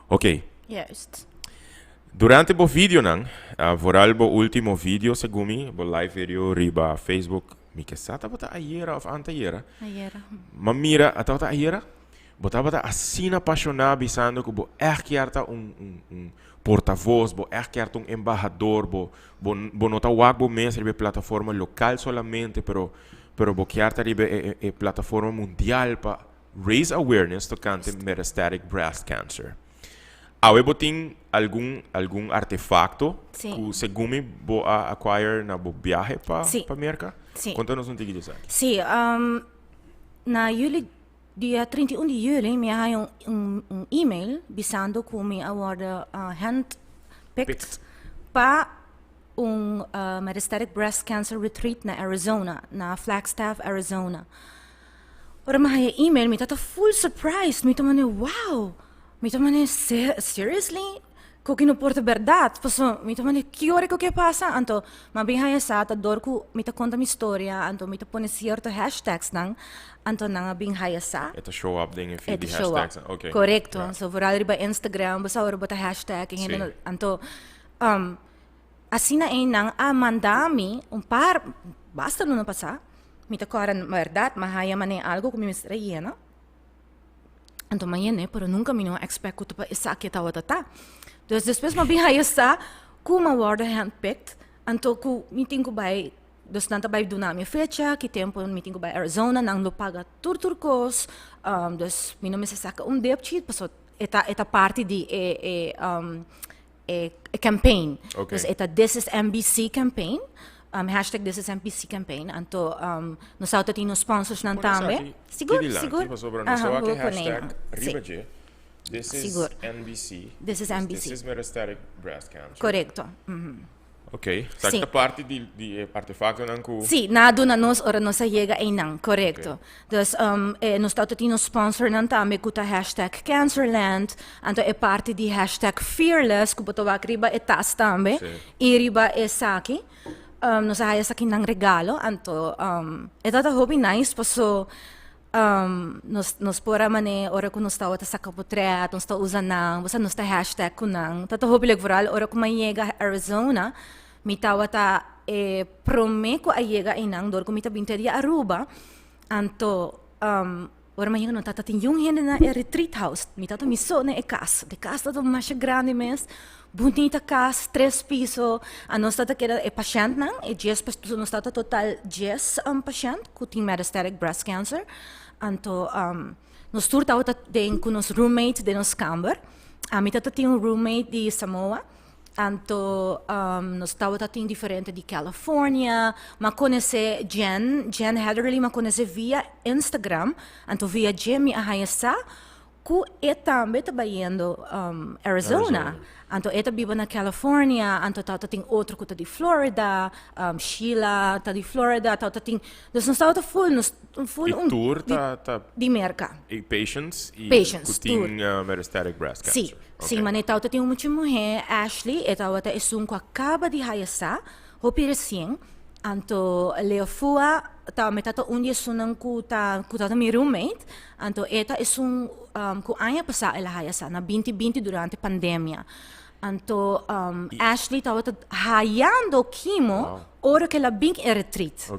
Oké. Juist. Durante bo videonan, vooral bo último video segun mi, bo live video riba Facebook, mi ke sa tabata ayera òf antayera. Ayera. M'a mira, a tabata ayera? Bo tabata asina pashoná bisando ku bo ègt kier ta un un un portavos, bo ègt kier ta un embahador, bo bo bo no ta wak bo mes riba e plataforma lokal solamente, pero pero bo kier ta riba e e plataforma mundial pa raise awareness tokante metastatic breast cancer. Awe bo tin algun algun artefacto Sí. cu segun mi bo a acquire na bo biahe pa Sí. pa Merca. Sí. Conta nos un tiki di esaki. Sí, na juli, dia 31 di juli, mi a haya un email bisando cu mi a wordo handpicked Picked. pa un metastatic breast cancer retreat na Arizona, na Flagstaff, Arizona. Ora mi haya email, mi tata full surprised, mi ta mane, wow! Mi ta mane, seriously? Ku ki no por ta bèrdat? Pasobra mi ta mane, ki ora ku ke pasa? Anto mi a bin haña sa ta dor ku mi ta konta mi storia, anto mi ta pone sierto hashtagsnan, anto nan a bin haña sa. E ta show up den e feed E ta di show up. hashtagsnan, ok. Korekto. Ja. So vooral riba Instagram, bo sa ora bo ta hashtag e hende Sí. no, anto asina ei nan a manda mi un par, basta luna pasá, mi ta kòrda bèrdat, mi a haña manera algu ku mi mester a yena. Anto mi a yene, pero nunka mi no a expect ku ta pa esaki e tabata ta. Dus despues mi a bin haya sa ku mi a wòrdu handpicked, anto ku mi tin ku bai, dus nan ta bai duna mi e fecha, ki tempu mi tin ku bai Arizona, nan lo paga tur tur kos, dus mi no mester saka un depchi, pasobra e ta e ta parti di e e e e campaign. Okay. Dus e ta This is NBC campaign, hashtag This is NBC campaign. Anto nos tabata tin nos sponsorsnan Pone tambe. esaki Sigur, dilanti, sigur. pasobra nos Aha, wak e bo pone hashtag nan. riba Sí. dje. This is Sigur. NBC. This is This NBC. is metastatic breast cancer. Korekto. Mhm. Ok, esaki Sí. ta parti di di e artefaktonan ku. Sí, nan a duna nos ora nos a yega einan, korekto. Ok. Dus e nos tabata tin nos sponsornan tambe ku ta hashtag Cancerland, anto e parti di hashtag Fearless ku bo ta wak riba e tas tambe Sí. i riba esaki. Nos a haya esakinan regalo, anto e tabata hopi nice paso Nos por a manera ora ku nos tabata saka potret, nos ta usa nan, bo sa nos ta hashtag ku nan. Ta ta hopi lek vooral ora ku mi a yega Arizona, mi tabata e prome ku a yega einan dor ku mi ta bin te di Aruba. Anto ora mi a yega no tabata tin yun hende na e retreat house, mi tabata mi so na e kas. E kas tabata masha grandi mes. Bunita kas, tres piso. Anos ta ta keda e pashèntnan, e djes so nos ta ta total djes pashènt ku tin metastatic breast cancer. Anto nos tur tabata den ku nos roommate den nos kamber. Ami ta ta tin un roommate di Samoa. Anto nos tabata tin diferente di California. M'a konosé Jen, Jen Heatherly m'a konosé via Instagram. Anto via dje mi a haña sa Ku e tambe ta bayendo Arizona. Anto e ta biba na California, anto tabata tin otro ku ta di Florida, Sheila ta di Florida, tabata tin, dus nos tabata full, nos full I un tur ta ta di Merka. I patients i Patients, ku tin tur. Metastatic breast cancer. Si, si, mane tabata tin un mucha muhé, Ashley, e tabata esun ku a kaba di haya sa, Hopi resien, anto Leo Fua ta mi tata un di esunnan ku ta ku tabata mi roommate, anto e ta esun ku aña pasá el a haya sa, na binti binti durante pandemia. Anto Ashley tabata hayando kimo ora ku el a bin e retreat.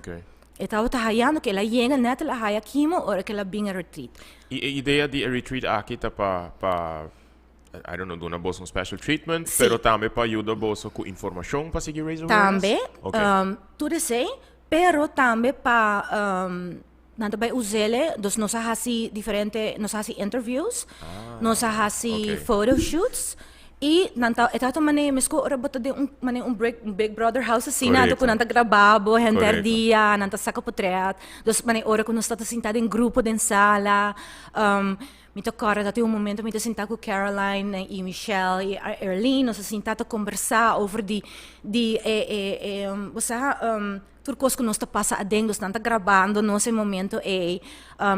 E tabata hayando ku el a yega nèt el a haya kimo ora ku el a bin e retreat. I e idea di e retreat aki ta pa pa I don't know, duna boso un special treatment, Sí. pero tambe pa yuda boso ku informashon pa sigui raise awareness? Tambe, Ok. tur esei, pero tambe pa nan ta bai us'ele, dus nos a hasi diferente, nos a hasi interviews, nos a hasi ok. photoshoots, i nan ta, e tabata manera mesku ora bo ta den un manera un break, un big brother house asina, anto ku nan ta graba bo henter dia, nan ta saka potret, dus manera ora ku nos tabata sinta den grupo den sala, Mi ta kòrda ta tin un momento mi ta sintá ku Caroline i Michelle i Erlene, nos a sintá ta kombersá over di di e e e bo sa tur kos ku nos ta pasa aden, dus nan ta grabando nos e momento ei.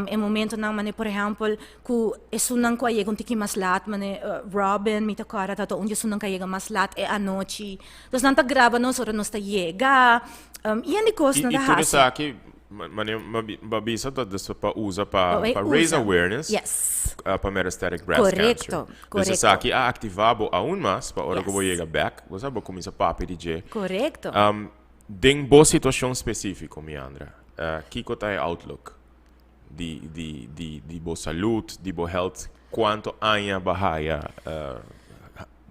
E momentonan manera por ehèmpel ku esunnan ku a yega un tiki mas lat manera Robin mi ta kòrda ta un di esunnan ku a yega mas lat e anochi. Dus nan ta graba nos ora nos ta yega yen di kos nan I ta tur hasi. esaki Mane ba bisa ta dus pa usa pa Pa pa raise usa. awareness Yes. pa metastatic breast cancer. Korekto, Dus korekto. esaki a aktivá bo aun mas pa ora ku bo Yes. yega bèk, bo sa bo kuminsá papia di dje. Korekto. Den bo situashon spesífiko, Miandra, kiko ta e outlook di di di di bo salud, di bo health, kuantu aña bo a haya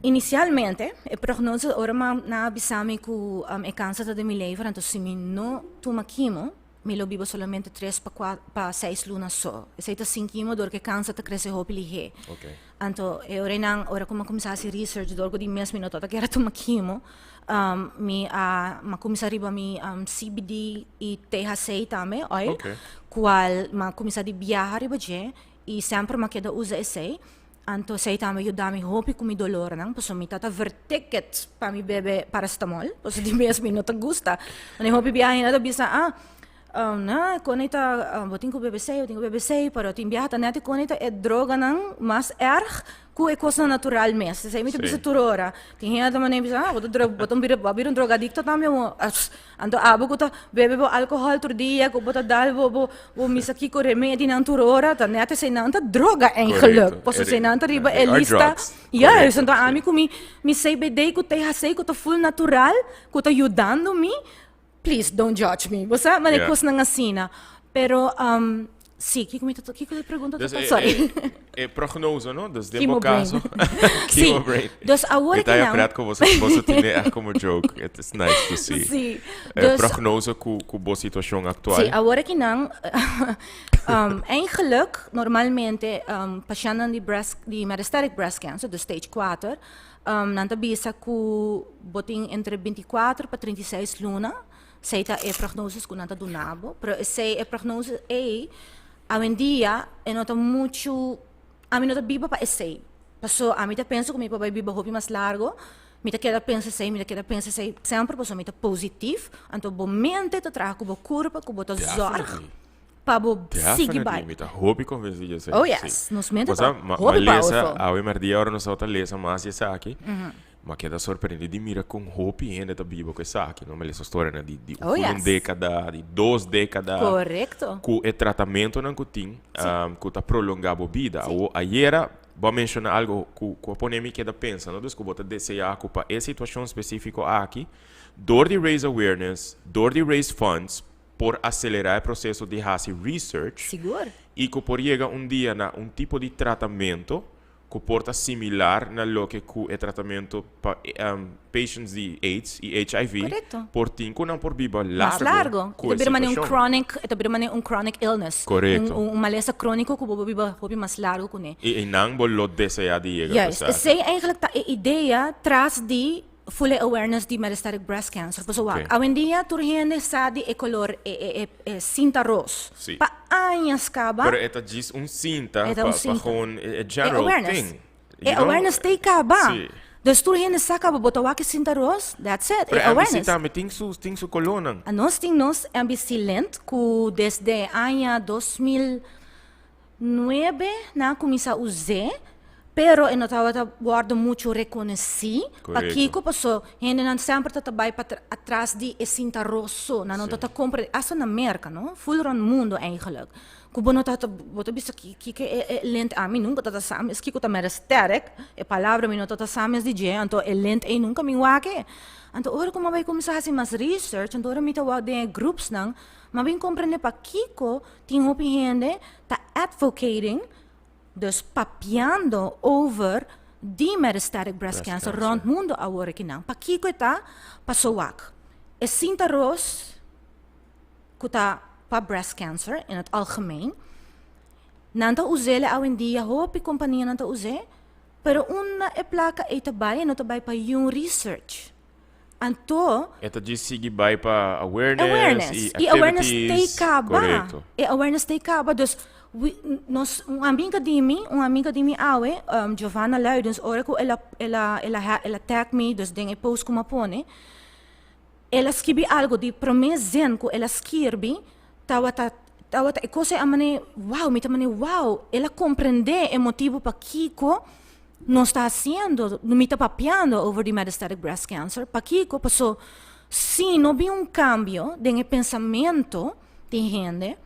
Inicialmente, e prognose ora nan a bisa mi cu e cancer ta den mi lever, anto si mi no tuma chemo, Mi lo biba solamente 3 pa 4 pa 6 luna so. Esey ta sin chemo, door cu cancer ta crece hopi lihe. Anto, e ora nan, ora cu mi a cuminsa haci research, door cu di mes mi no tabata kier tuma chemo, mi a m'a cuminsa riba mi CBD y THC tambe, oil, cual m'a cuminsa di biaha riba dje y semper m'a keda usa esey. Anto esey tambe yuda mi hopi cu mi dolornan, pasobra mi tata vertiket pa mi bebe paracetamol, pasobra di mes mi no ta gusta. Wanneer hopi biaha hende ta bisa, "Ah, na, con ta, bo tin cu bebe esey, bo tin cu bebe esey," pero tin biaha ta net con ta e droganan mas erg cu e cosnan natural mes. Esey mi ta bisa tur ora. Tin hende ta manera bisa, "Ah, bo ta droga, bo ta bira, bo a bira un drogadicto tambe, mo." Anto abo cu ta bebe bo alcohol tur dia, cu bo ta dal bo, bo, bo misa kico remedinan tur ora, ta net eseynan ta droga eigenlijk. Pasobra eseynan ta riba e lista. Juist, anto ami cu mi, mi CBD cu THC cu ta full natural, cu ta yudando mi, please don't judge me. Bo sa, manera cosnan asina. Pero, si, kico mi ta, kico e pregunta ta? Sorry. E prognose, no? Dus den bo caso. Si. Dus awor cu nan. Pret cu bo tin echt como joke. It is nice to see. Dus, prognose cu bo situacion actual. Si, awor cu nan, eigenlijk, normalmente, patiënten di breast, di metastatic breast cancer, dus stage 4, nan ta bisa cu bo tin entre 24 pa 36 luna, esey ta e prognose cu nan ta duna bo, pero esey e prognose ey, awendia e no ta mucho, ami no ta biba pa esey, paso ami ta pensa cu mi por bay biba hopi mas largo, mi ta keda pensa esey, mi ta keda pensa esey semper pasobra mi ta positief, anto bo mente ta traha cu bo curpa, cu bo ta zorg pa bo sigui bay. Mi ta hopi convenci di esey. Oh yes, nos mente ta hopi powerful. Awe merdia ora nos tabata lesa mas di esaki, m'a keda sorprendi di mira con hopi hende ta biba cu esaki, no? Mi lesa storianan di un decada, di 2 decada. Cu e tratamentonan cu tin, cu ta prolonga bo bida. Awo, ayera bo a menciona algo cu a pone mi keda pensa, no? Dus cu bo ta desea cu pa e situacion specifico aki, door di raise awareness, door di raise funds, por acelera e proceso di haci research. Y cu por yega un dia na un tipo di tratamento cu por ta similar na loke cu e tratamento pa patients di AIDS y HIV por tin cu nan por biba mas largo cu e ta bira un chronic, e ta bira manera un chronic illness. Un malesa cronico cu bo por biba hopi mas largo cune. Y eynan bo lo desea di yega. Juist, esey eigenlijk ta e idea tras di full awareness di metastatic breast cancer. Pasobra wak, awendia tur hende sa di e color e cinta ros. Pa añas caba. Pero e ta djis un cinta pa gewoon e general thing. E awareness ta caba. Dus tur hende sa caba bo ta wak e cinta ros, that's it, e awareness. Pero MBC tambe tin su colornan. Nos tin nos MBC lint cu desde aña 2009 nan a cuminsa us'e, pero e no tabata wordo mucho reconoci. Pakico? Paso hendenan semper ta ta bay pa atras di e cinta ros so, nan no ta ta comprende, hasta na Merca, no, full rond mundo eigenlijk, cu bo no ta ta, bo ta bisa kico e lint ami nunca ta ta sa mes kico ta metastatic, e palabra mi no ta ta sa mes di dje, anto e lint ey nunca mi wak e. Anto ora cu mi a bay cuminsa haci mas research, anto ora mi ta wak den e groupsnan, mi a bin comprende pakico tin hopi hende ta advocating, dus papiando over di metastatic breast cancer rond mundo awor akinan. Pakico e ta? Paso wak, e cinta ros cu ta pa breast cancer in het algemeen, nan ta us'e awendia, hopi companianan ta us'e, pero unda e placa ey ta bay, e no ta bay pa yung research. Anto. E ta djis sigui bai pa awareness, awareness y y awareness activities. Te caba. E awareness te caba. Dus we, nos, un amiga di mi, un amiga di mi awe, Giovanna Luidens, ora cu el a tag mi, dus den e post cu mi a pone, el a skibi algo di prome zin cu el a skirbi, tabata e cosa a mane, wow, mi ta mane, wow, el a comprende e motibo pakico nos ta haciendo, mi ta papiando over di metastatic breast cancer. Pakico? Paso si no bin un cambio den e pensamento di hende,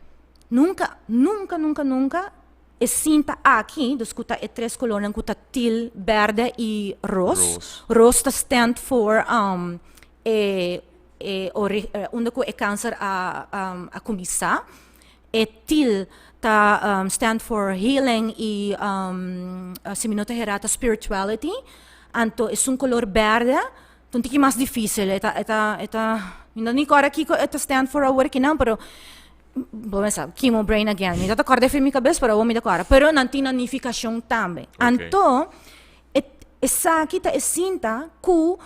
nunca, nunca, nunca, nunca e cinta aki, dus cu ta e tres colornan cu ta teal, berde y ros. Ros. Ros ta stand for e unda cu e cancer a cuminsa. E teal ta stand for healing y, si mi no ta hera, ta spirituality. Anto e un color berde, ta un tiki mas dificil. E ta, mi no ni corda kico e ta stand for awor akinan, pero. Bo mester sa, chemo brain again. Mi ta ta kòrda efe mi kabes, pero awor mi ta kòrda. Pero nan tin nan nifikashon tambe. Anto, e esaki ta e sinta ku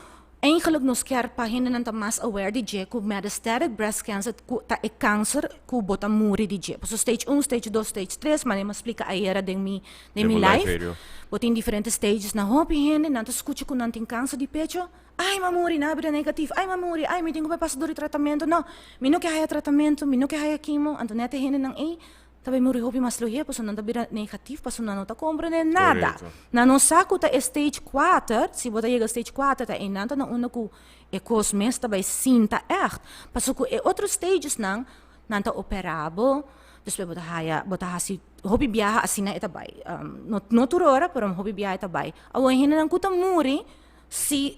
eigenlijk nos kier pa hendenan ta mas aware di dje ku metastatic breast cancer ku ta e kanser ku bo ta muri di dje. Pasobra stage un, stage dos, stage tres, manera mi a splika ayera den mi den mi live, bo tin diferente stages. Na hopi hende nan ta skucha ku nan tin kanser di pecho, Ai, m'a muri, nan a bira negatief. Ai, m'a muri, ai, mi tin ku bai pasa dor di tratamentu. No, mi no ke haya tratamentu, mi no ke haya kimo. Anto nèt e hendenan ei ta bai muri hopi mas luhé pasobra nan ta bira negatief pasobra nan no ta komprendé nada. Nan no sa ku ta e stage kuater, si bo ta yega stage kuater ta einan ta na unda ku e kos mes ta bai sinta ègt. Pasobra ku e otro stagesnan nan ta operá bo, despues bo ta haya, bo ta hasi hopi biaha asina e ta bai. No no tur ora, pero hopi biaha e ta bai. Awor e hendenan ku ta muri Si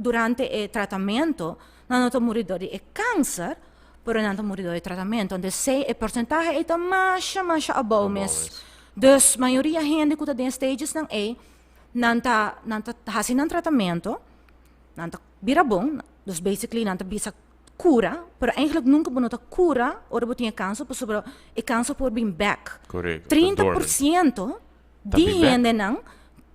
durante e tratamento nan no ta muri dor di e kanser, pero nan ta muri dor di e tratamento. Entonces esei e porcentahe ei ta masha masha abou mes. Dus mayoria hende ku ta den stagesnan ei, nan ta nan ta hasi nan tratamento, nan ta bira bon, dus basically nan ta bisa kura, pero eigenlijk nunka bo no ta kura ora bo tin e kanser pasobra e kanser por bin bèk. 30% Di hendenan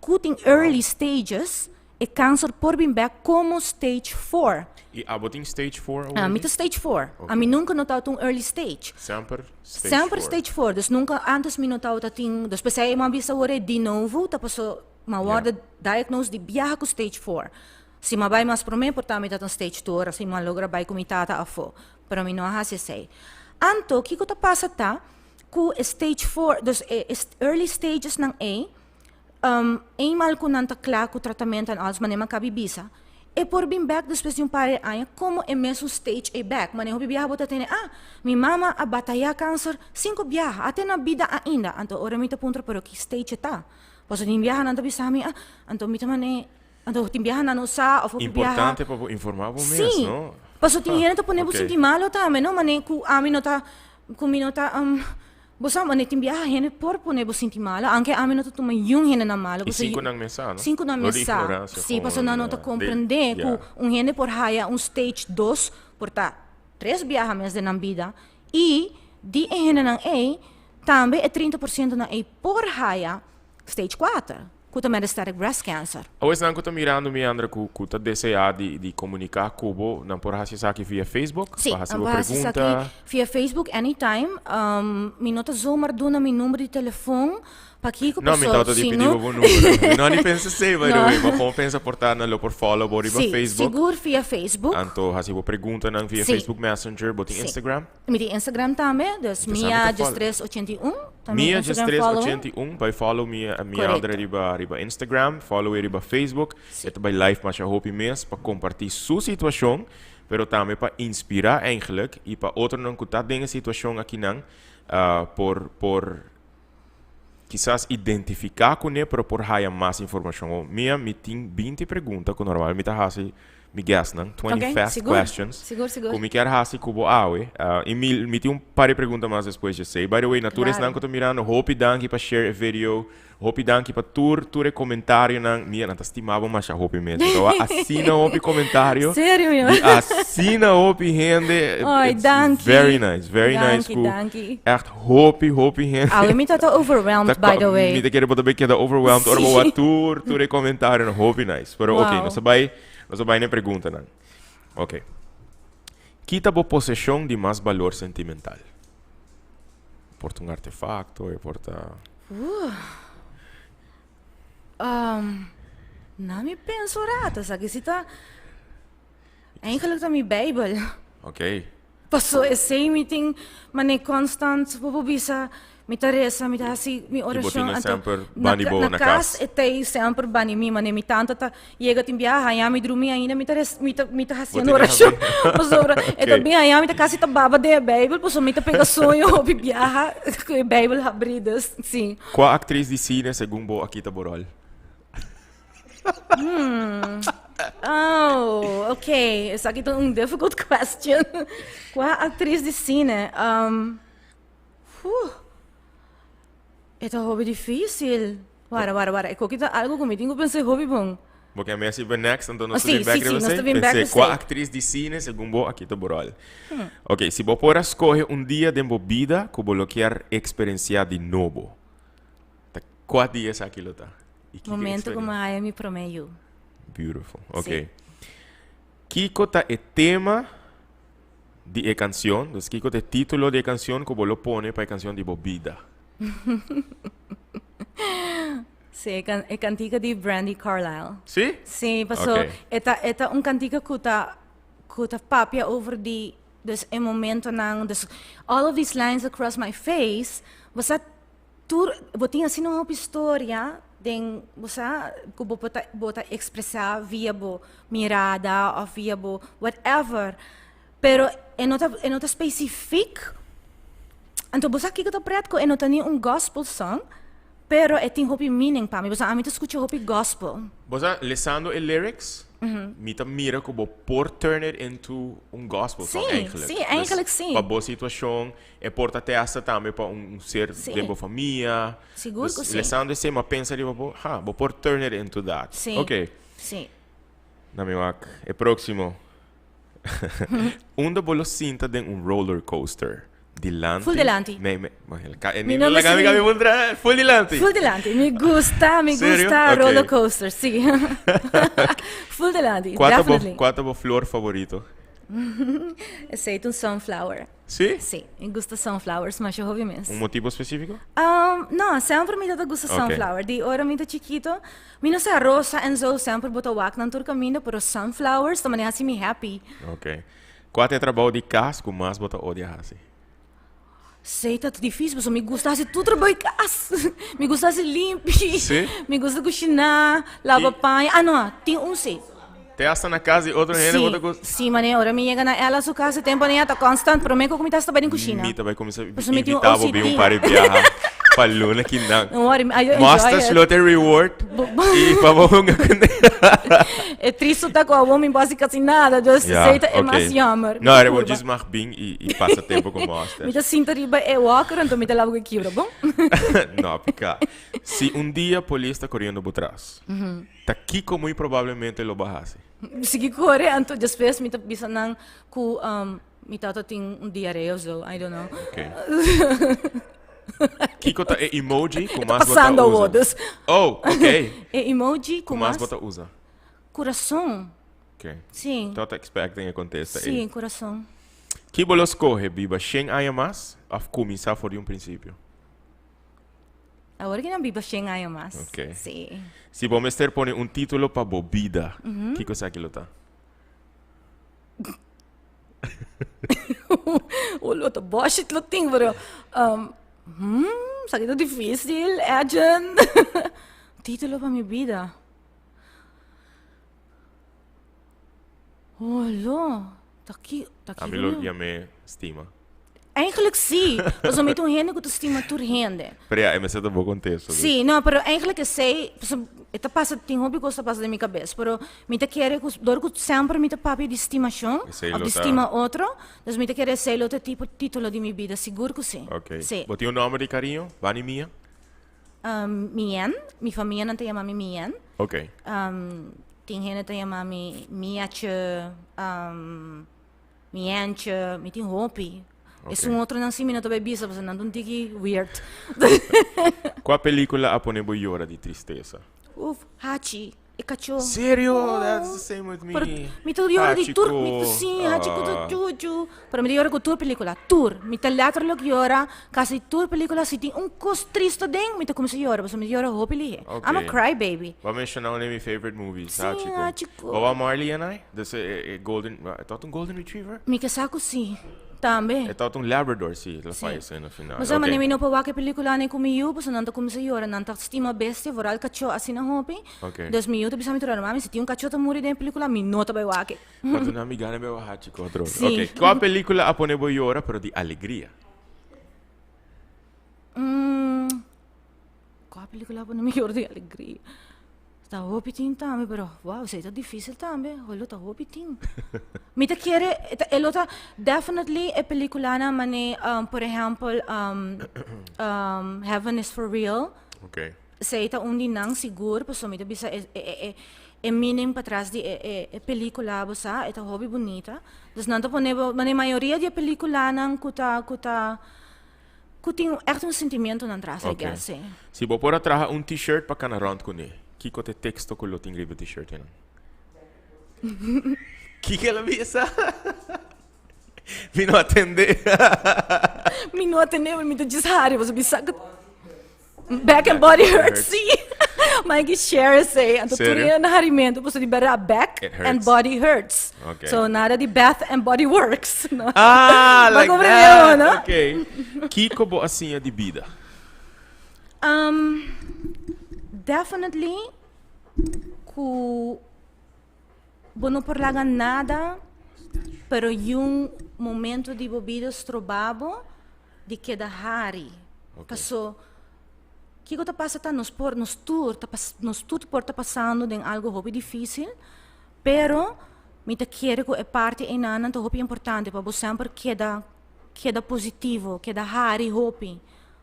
ku tin early stages, e kanser por bin bek komo stage four. I abo tin stage four awor? Ami ta stage four. Ami nunka no tabata un early stage. Semper stage four. Semper stage four. Dus nunka antes mi no tabata tin, dus p'esei mi a bisa awor e di novo ta paso mi a wòrdu diagnosed di biaha ku stage four. Si mi a bai mas promé por ta mi tabata stage two ora si mi a logra bai ku mi tata afó. Pero mi no a hasi esei. Anto kiko ta pasa ta ku e stage four, dus e early stages nan ei, eenmaal ku nan ta kla ku tratamentu en alles, manera mi a kabi bisa, e por bin bèk despues di un par di aña komo e mesun stage ei bèk. Manera hopi biaha bo ta tene, ah, mi mama a batayá kanser sinku biaha, a tene na bida ainda. Anto ora mi ta puntra, pero ki stage e ta? Pasobra tin biaha nan ta bisa mi, ah, anto mi ta manera. Anto tin biaha nan no sa of hopi biaha. Importante pa bo informa bo mes, Sí. no? Paso tin hende ta pone bo sinti malo tambe, no? Mane ku ami no ta, ku mi no ta, bo sa, mane tin biaha hende por pone bo sinti malo, aunke ami no ta tuma yun hendenan malo. I sin ku nan mes sa, no? Sin ku nan mes sa. Sí, paso nan no ta komprende ku un hende por haya un stage dos, por ta tres biaha mes den nan bida, i di e hendenan ei, tambe e 30% nan ei por haya Stage kuater, ku ta metastatic breast cancer. Awor esnan ku ta mirando mi Andra ku ku ta deseá di di komuniká ku bo, nan por hasi esaki via Facebook? Sí, Pa hasi nan bo por hasi esaki pregunta. via Facebook anytime. Mi no ta zomaar duna mi number di telefon, pakiko? No, mi Paso tabata di si pidi no bo bo number. Mi no a ni pensa esei by the No. way, ma kon pensa por ta nan lo por follow bo riba Sí, Facebook. sigur via Facebook. Anto hasi bo preguntanan via Sí. Facebook Messenger. Bo tin Sí. Instagram? Mi tin Instagram tambe, dus Mia Diestres 81. Ta mi Mia Instagram Diestres following. 81, bai follow Mia, Mia Correcto. Andra riba, riba Instagram, follow e riba Facebook. Sí. E ta bai live masha hopi mes pa comparti su situacion, pero tambe pa inspira eigenlijk y pa otronan cu ta den e situacion akinan, ah, por, por kisas identifica cune, pero por haya mas informacion. Oh, Mia, mi tin 20 pregunta cu normal mi ta haci mi guestnan, 20 Ok, fast sigur. questions. Sigur, sigur. Cu mi kier haci cu bo awe. Ah, y mi, mi tin un par di pregunta mas despues dje esey. By the way, na tur esnan Claro. cu ta mirando, hopi danki pa share e video. Hopi danki pa tur, tur e comentarionan. Mia, nan ta stima bo masha hopi mes. Mi ta wak asina hopi comentario. Serio, mi? Di asina hopi hende. Ay, It's danki. Very nice, very nice. Danki, Cu danki. echt hopi, hopi hende. Awe mi ta ta overwhelmed, Ta by the way. Mi ta kere bo ta bay keda overwhelmed ora bo Sí. wak tur, tur e comentarionan. Hopi nice. Pero ok, Wow. nos a bay, nos a bay na e preguntanan. Ok. Ki ta bo poseshon di mas balor sentimental? Por ta un artefacto, e por ta... Um, na mi pensa un rato, esaki si ta... Eigenlijk ta mi Bijbel. Ok. Paso esei mi tin mane constant bo por bisa mi ta resa, mi ta hasi mi I bo orashon. tene Anto semper na bani bo na na kas kas. e ta ei semper bani mi, mane mi tanta ta yega tin biaha haña mi drumi ainda mi ta res mi ta mi ta Bo hasiendo tene orashon habri. pasobra e ta Ok. bin haña mi ta kasi ta baba den e Bijbel pasobra mi ta pega soño hopi biaha ku e Bijbel habri dus si. Kua aktris di sine segun bo a kita bo ròl? Oh, ok. Esaki ta un difficult question. Kua aktris di sine? Um, fuh. E ta hopi difícil. Wara, wara, wara. E koki ta algo ku mi tin ku pensa hopi bon. Bo ke Messi ben next, anto nos Oh, ta sí, bin back sí, riba sí, nos esei. ta bin back Pensé, riba kua esei. aktris di sine segun bo aki ta bo ròl? Ok, si bo por a skohe un dia den bo bida ku bo lo kier eksperensiá di nobo, ta kua dia esaki lo ta? I kiko Momento ku mi eksperensia? haya mi promé yu. Beautiful. Ok. Sí. Kiko ta e tema di e kansion? Dus kiko ta e título di e kansion ku bo lo pone pa e kansion di bo bida? Sí, e kan, e kantika di Brandi Carlile. Sí? Sí, paso Ok. e ta, e ta un kantika ku ta, ku ta papia over di, dus e momentonan, dus all of these lines across my face, bo sa tur, bo tin asina un hopi storia den, bo sa, ku bo por ta, bo ta ekspresá via bo mirada òf via bo whatever, pero e no ta, e no ta spesifik. Anto bo sa kiko ta pret ku e no ta ni un gospel song, Pero e tin hopi meaning pa mi, pasobra ami ta skucha hopi gospel. Bo sa, lesando e lyrics, mi ta mira ku bo por turn it into un gospel song Sí, eigenlijk. sí, eigenlijk sí. Pa bo situashon, e por ta te hasta tambe pa un ser den bo famia. Sigur ku sí. Lesando esei, mi a pensa riba bo, ha, bo por turn it into that. Sí, Ok. sí. Na mi wak e próksimo. Unda bo lo sinta den un roller coaster? Dilanti? Full dilanti. Me, me, me, Mi no mi, mi, mi, full dilanti. Full dilanti. Mi gusta, mi Serio? gusta Ok. roller coaster, sí. Full dilanti, Kua ta bo, definitely. kua ta bo flor favorito? Esei ta un sunflower. Sí? Sí, mi gusta sunflowers masha hopi mes. Un motibo specífico? No, semper mi ta gusta sunflower. Di ora mi ta chikito, mi no sa rosa en zo semper bo ta wak nan tur caminda, pero sunflowers ta manera haci mi happy. Ok. Cua ta e trabou di cas cu mas bo ta odia haci? Esey ta difícil, pasobra mi gusta haci tur trabou di cas. Mi gusta haci limpi. Sí? Mi gusta cushiná, laba paña. Ah, no, tin un sí. Te hasta na cas di otro hende bo ta cos. Sí, sí, manera ora mi yega na ela su cas e tempo nia ta constant prome cu mi ta hasta bai den cushina. Mi ta bai cuminsa Pasobra mi tin un invita bo bin un OCD. par di biaha pa luna kinan. Don't worry, I enjoy Masta it. slot e reward y pa bo hunga cu ne. E tristo ta cu awor mi bo haci casi nada, dus Ja, esey ta e ok. mas jammer. No, era bo Curva. djis mag bin y y pasa tempo cu Master. Mi ta sinta riba e walker anto mi ta laba cu e kibra, bon? No, pica. Si un dia polis ta coriendo bo tras. Ta kiko muy probablemente lo bo a hasi? Sigui kore, anto despues mi ta bisa nan ku mi tata tin un diarrea of zo, I don't know. Ok. Kiko ta e emoji ku mas bo ta usa? Pasando awor, dus. Oh, ok. E emoji ku Ku mas mas? bo ta usa? Kurason. Ok. Sí. Tata expecting e kontesta ei. Sí, kurason. Ki bo lo skohe, biba shen aña mas of kuminsá for di un prinsipio? Awor ki nan biba shen aña mas. Ok. Sí. Si bo mester pone un título pa bo bida, kiko esaki lo ta? O lo ta boshit lo tin, pero um, hmm, esaki ta difícil, Edjean. Título pa mi bida. O lo, ta ki, ta Ami kiko lo mi- yam'é stima. Eigenlijk sí, pasobra mi ta un hende ku ta stima tur hende. Pero ya, e mester ta bo kontesto. dus. Sí, no, pero eigenlijk esei, pasobra e ta pasa, tin hopi kos ta pasa den mi kabes, pero mi ta kere ku, dor ku semper mi ta papia di stimashon, Esei òf lo di ta- stima otro, dus mi ta kere esei lo ta e tipo título di mi bida, sigur ku sí. Ok. Sí. Bo tin un nòmber di kariño? Bani Mia? Mien, mi famianan ta yama mi Mien. Ok. Tin hende ta yama mi Miache, Mientje, mi tin hopi. Ok. Esun otronan si mi no ta bay bisa pasobra nan ta un tiki weird. Kua pelikula a pone bo yora di tristesa? Uf, Hachi, e kachó. Serio? That's the same with me. Pero mi ta yora di tur, mi, Hachiko. sí, Hachiko ta Ah. chuchu. Pero mi ta yora ku tur pelikula, tur. Mi ta letterlijk yora kasi tur pelikula. Si tin un kos tristo den, mi ta kuminsá yora pasobra mi ta yora hopi lihe. Ok. I'm a cry baby. Bo a menshoná un di mi favorite movies, Sí, Hachiko. Hachiko. Bo wou Marley and I? Dus e e golden, e tabata un golden retriever? Mi ke sa ku sí, tambe. E tabata un labrador, sí, el a Sí. fayesé na final. Bo sa Ok. manera mi no por wak e pelikulanan ku mi yu, pasobra nan ta kuminsá yora, nan ta stima bestia, vooral kachó asina hopi. Ok. Dus mi yu ta bisa mi tur ora, mami, si tin un kachó ta muri den e pelikula, mi no ta bai wak e. Bo duna mi gana bai wak Hachiko otro. Sí. Ok, kua pelikula a pone bo yora pero di alegria? Kua pelikula a pone mi yora di alegria? Ta hopi tin tambe, pero wow, esei ta difícil tambe. Holo ta hopi tin. Mi ta kere, e lo ta definitely e peliculanan mane, por ehempel, Heaven is for Real. Okay. Esei ta un di nan sigur, pasobra mi ta bisa e, e, e, e. E meaning patras di e e e pelicula bo sa e ta hopi bunita. Dus nan ta pone bo mane mayoria di e peliculanan cu ta cu ta cu tin echt un sentimiento nan tras I guess si. Si bo por a traha un t-shirt pa cana rond cune, kico ta e texto cu lo tin riba e t-shirt einan? Kiko el a bisa? Mi no a tende. Mi no a tende, mi ta djis hari, bo sa bisa cu Back and body hurts, sí. Maar ik share esei. Anto tur Serio? e harimento paso di bera back It and hurts. body hurts. Okay. So nada di bath and body works. No. Ah, Bo like comprende that. no? Okay. Kiko bo a siña di bida? Definitely ku bo no por laga nada pero yun momento di bo bida stroba bo di keda hari. Paso kiko ta pasa ta nos por nos tur ta pas nos tur por ta pasando den algo hopi dificil pero mi ta kere ku e parti einanan ta hopi importante pa bo semper keda keda positivo keda hari hopi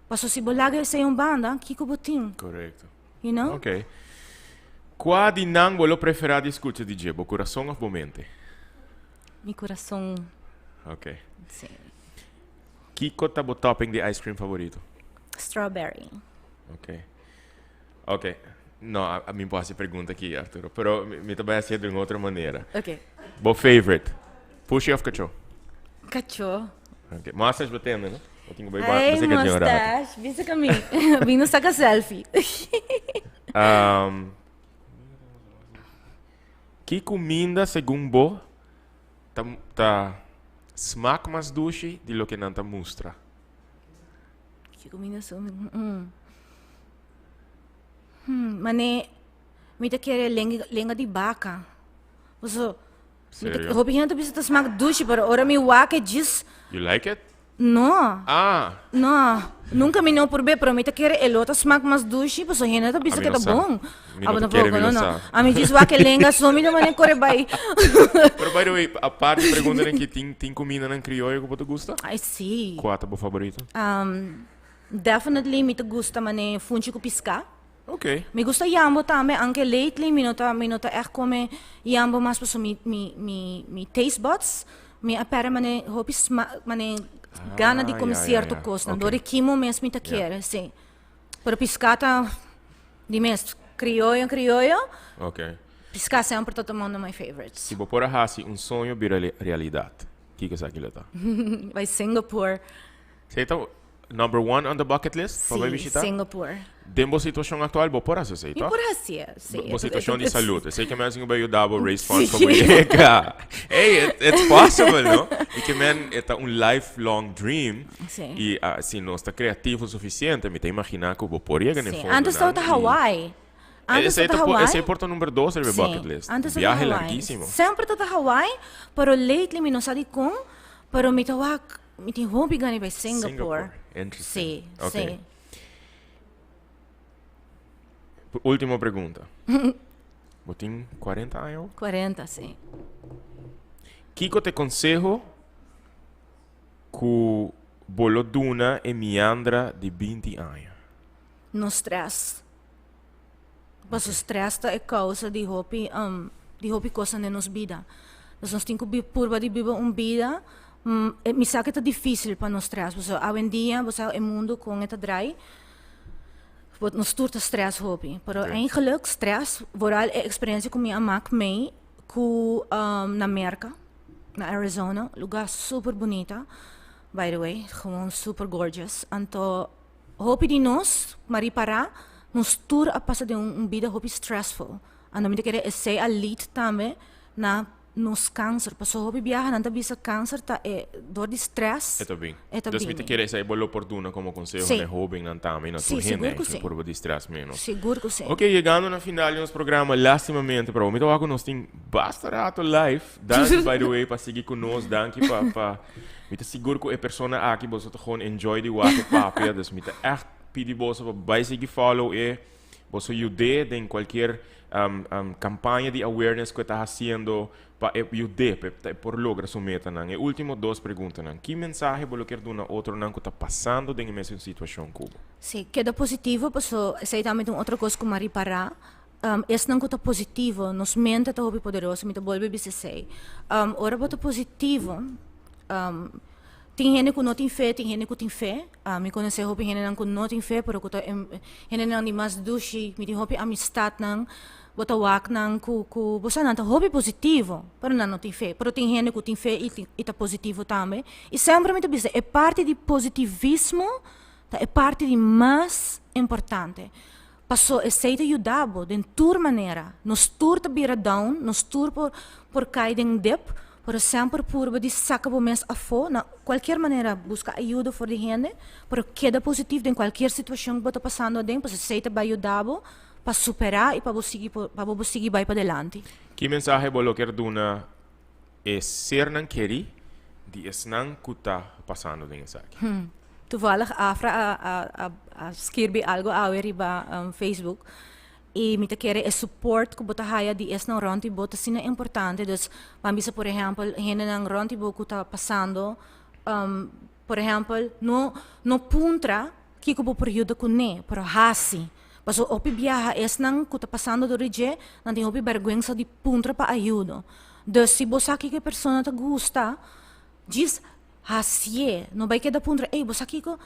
paso si bo laga esei un banda kiko bo tin? Korekto. You know? Ok. Kua di nan bo lo prefera di skucha di dje, bo kurason òf bo mente? Mi kurason. Ok. Si. Kiko ta bo topping di ice cream favorito? Strawberry. Ok. Ok. No, a mi por hasi pregunta aki, Arturo. Pero mi ta bai hasié di un otro manera. Ok. Bo favorite? Pushi of kachó? Kachó. Ok. Mustache bo tende, no? Bo tin ku bai Ay, base kachó un rato. mustache. Bisa ka mi. Bino saka selfie. Ki kuminda segun bo ta ta smak mas dushi di loke nan ta mustra? Ki kuminda segun mm. Hmm, mane mi ta kere lenga lenga di baka. Paso mi ta Serio? hopi hende ta bisa ta smak dushi pero ora mi wak e djis You like it? No. Ah. No, nunca mi no purb'é, pero mi ta kere e lo ta smak mas dushi, pasobra hende ta bisa Ami ke no ta sa. bon. Mi no Abo ta kere, tampoco, mi no no, no. sa. Ami djis wak e lenga so mi ta manda kore bai. Pero by the way, apart di preguntanan ki tin tin kumindanan krioyo ku bo ta gusta? Ai si. Kua ta bo favorito? Definitely mi ta gusta mane funchi ku piská. Ok. Mi gusta yambo tambe, anke lately mi no ta mi no ta echt come yambo mas pasobra mi mi mi mi taste buds mi a perde mane hopi sma mane gana di Ah, come ya, ya, cierto ya. cosnan. Ok. Dor di kimo mes mi ta kere, si. Pero pisca ta di mes crioyo crioyo, Ok. pisca semper ta ta one of my favorites. Si bo por a haci un soño bira realidad, kiko esaki lo ta? Bai Singapore. Esei ta number one on the bucket list pa bai Sí, bishita? Singapore. Den bo situacion actual bo por haci esei, Mi toch? por hacié, sí. Bo situacion di salud. Esei ke men sin ku bai yuda bo raise funds pa Sí. bo yega. Hey, it's possible, no? I ke men e ta un lifelong dream. Sí. I si nos ta creativo suficiente, mi ta imagina ku bo por yega na e Sí. fondonan. Antes tabata Hawaii. Antes Esei tabata ta por, Hawaii. esei por ta number dos riba e Sí, bucket list. antes tabata Viahe Hawaii. larguísimo. Semper tabata Hawaii, pero lately mi no sa dikon, pero mi ta wak Mi tin hopi gana di bai Singapore. Singapore. Interesting. Sí, Ok. sí. Último pregunta. Bo tin 40 aña awo? 40, sí. Kiko ta e konseho ku bo lo duna e Miandra di 20 aña? No stress. Paso stress ta e causa di hopi um di hopi cosnan den nos bida. Dus nos tin cu purba di biba un bida, mi sa cu ta dificil pa no stress, pasobra awendia bo sa e mundo con e ta draai, bo nos tur ta stress hopi. Pero eigenlijk stress, vooral e experiencia cu mi a mak mei cu na Merca, na Arizona, lugar super bunita, by the way, gewoon super gorgeous. Anto Hopi di nos, ma ripará, nos tur a pasa den un bida hopi stressful. Anto mi ta kere esei a lead tambe na nos cancer. Pasobra hopi biaha nan ta bisa cancer ta e dor di stress E ta bin. e ta Dus mi ta bini. kere esei bo lo por duna como conseho Sí. na e hobennan tambe y na Sí, tur hende sigur ku eigenlijk sí. por bo di stress menos. Sigur ku sí. Ok, yegando na final di nos programa, lastimamente, pero mi ta wak ku nos tin basta rato live. Danki by the way pa sigui ku nos, danki pa pa Mi ta sigur ku e persona aki boso ta gewoon enjoy di wak e papia, dus mi ta ègt pidi boso pa bai sigui follow e, boso yud'é den kualkier kampaña di awareness ku e ta hasiendo pa e yud'é pa e por logra su metanan. E último dos preguntanan, ki mensahe bo lo kier duna otronan ku ta pasando den e mesun situashon ku bo? Sí, keda positivo paso esei tambe ta un otro kos ku mi a ripará. Esnan ku ta positivo, nos mente ta hopi poderoso, mi ta bolbe bisa esei. Ora bo ta positivo, tin hende ku no tin fe, tin hende ku tin fe. Mi konosé hopi hendenan ku no tin fe, pero ku ta hendenan di mas dushi. Mi tin hopi amistatnan, bo ta wak nan ku ku bo sa nan ta hopi positivo, pero nan no tin fe. Pero tin hende ku tin fe i ta positivo tambe. I semper mi ta bisa e parti di positivismo ta e parti di mas importante. Paso esei ta yuda bo den tur manera. Nos tur ta bira down, nos tur por por kai den dip, pero semper purba di saka bo mes afó na kualkier manera, buska ayuda for di hende, pero keda positief den kualkier situashon ku bo ta pasando aden, pasobra esei ta bai yuda bo pa superá i pa bo sigui pa bo sigui bai padelanti. Ki mensahe bo lo kier duna e sernan kerí di esnan ku ta pasando den esaki? Toevallig Afra a a a a skirbi algo awe riba Facebook y mi ta kere e support ku bo ta haya di esnan rond di bo ta asina importante. Dus ban bisa por ehempel hendenan rond di bo ku ta pasando por ehempel no no puntra kiko bo por yuda kuné pero hasi. Pasobra hopi biaha esnan ku ta pasando dor di dje nan tin hopi bèrgwensa di puntra pa ayudo. Dus si bo sa kiko e persona ta gusta djis Hasié. No bai keda puntra, ey, bo sa kiko?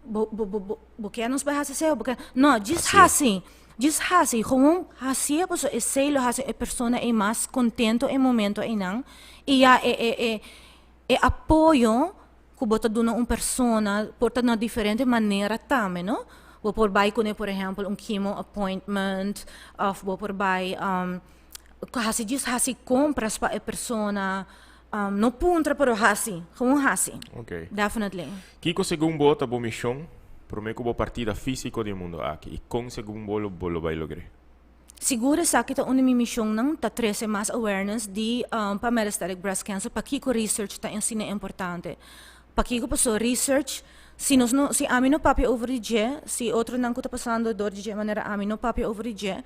Bo, bo, bo, bo, bo ke nos bai hasi esei o bo ke? No, djis hasi. Djis hasi. Gewoon hasié pasobra esei lo hasi e persona ei mas kontento e momento einan. I ya e, e, e, e apoyo ku bo ta duna un persona por ta na diferente manera tambe, no? Bo por bai kuné, por ehèmpel, un chemo appointment òf bo por bai hasi djis hasi kompras pa e persona. No puntra pero hasi, gewoon hasi. Ok. Definitely. Kiko segun bo ta bo mishon prome ku bo partida físiko di e mundu aki i kon segun bo lo bo lo bai logr'é? Sigur esaki ta un di mi mishonnan, ta trese mas awareness di pa metastatic breast cancer, pakiko research ta asina importante. Pakiko pasobra research, si nos no, si ami no papia over di dje, si otronan ku ta pasando dor di dje manera ami no papia over di dje,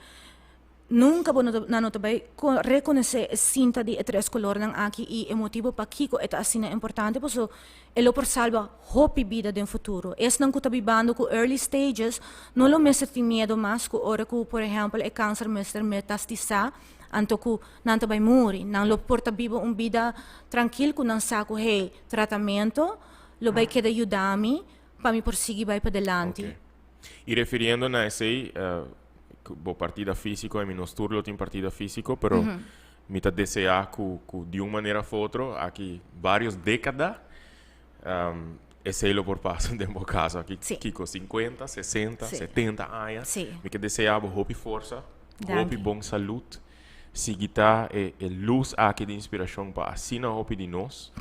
Nunka bo no ta, nan no ta bai rekonosé e sinta di e tres kolornan aki i e motibu pakiko e ta asina importante, paso e lo por salba hopi bida den futuro. Esnan ku ta bibando ku early stages no lo mester tin miedu mas ku ora ku, por ehèmpel, e kanser mester metastisá, anto ku nan ta bai muri. Nan lo por ta biba un bida trankil ku nan sa ku, hey, tratamentu lo bai keda yuda mi pa mi por sigui bai padelanti. Ok. I refiriendo na esei, bo partida físiko, I mean, nos tur lo tin partida físiko, pero mi ta deseá ku ku di un manera of otro aki varios dékada esei lo por pasa den bo kaso. Aki kiko sinkuenta, sesenta, setenta aña. Mi ke deseá bo hopi forsa, hopi bon salud. Sigui ta e e lus aki di inspirashon pa asina hopi di nos.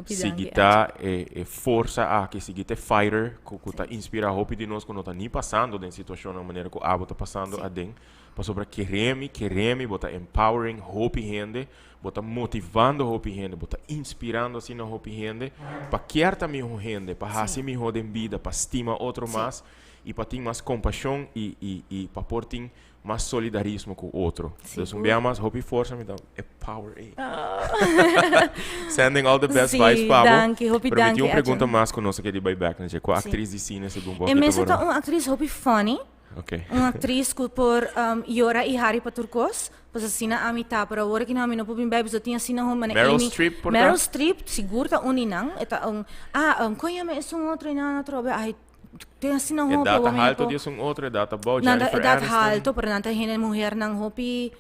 Sigui ta e e forsa aki, sigui ta e fighter ku ku ta inspirá hopi di nos ku no ta ni pasando den situashonnan manera ku abo ta pasando aden. Pasobra kere mi, kere mi, bo ta empowering hopi hende, bo ta motivando hopi hende, bo ta inspirando asina hopi hende pa kier ta mihó hende, pa hasi mihó den bida, pa stima otro mas i pa tin mas kompashon i i i pa por tin mas solidarismo cu otro. Dus un bia mas hopi forsa mi ta e power ey. Sending all the best vibes pa bo. Danki, hopi Pero mi danki, tin un pregunta Edjean. mas cu nos a kere bay back na dje. Cua actriz di cine segun bo E aki ta mester ta por. un actriz hopi funny. Ok. Un actriz cu por yora y hari pa tur cos. Pues asina ami ta, pero awor aki ami no por bin bij pasobra tin asina hopi manera Meryl Amy. Streep por ta? Meryl Streep sigur ta un di nan. E ta un, ah, con yama esun otro einan atrobe? Ay, Tin asina hopi Edat ta women halto po. di esun otro, edat ta bou, Nan ta Jennifer edat Aniston. halto, pero nan ta hende muhernan hopi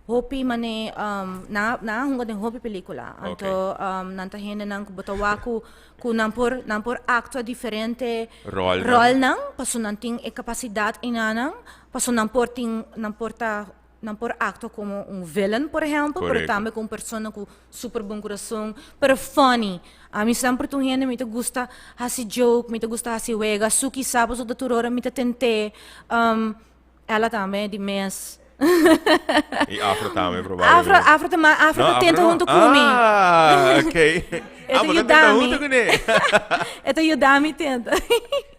hopi mane um, nan nan a hunga den hopi pelicula. Ok. Anto um, nan ta hendenan ku bo ta wak ku ku nan por nan por actua diferente Rolnan. rolnan, paso nan tin e capacidad enanan, paso nan por tin nan por ta Nan por actua como un villain, por ehempel, pero Correcto. tambe como un persona cu super bon corazon, pero funny. Ami semper ta un hende mi ta gusta haci joke, mi ta gusta haci wega, su kisa pasobra tur ora mi ta tent'é. Um, ela tambe di mes. Y Afro tambe probablemente. Afro, Afro ta ma, Afro No, ta Afro tenta no. hunto cu mi. Ah, ok. E Ah, ta bo ta tenta yuda mi. hunto cu ne. E ta yuda mi tenta.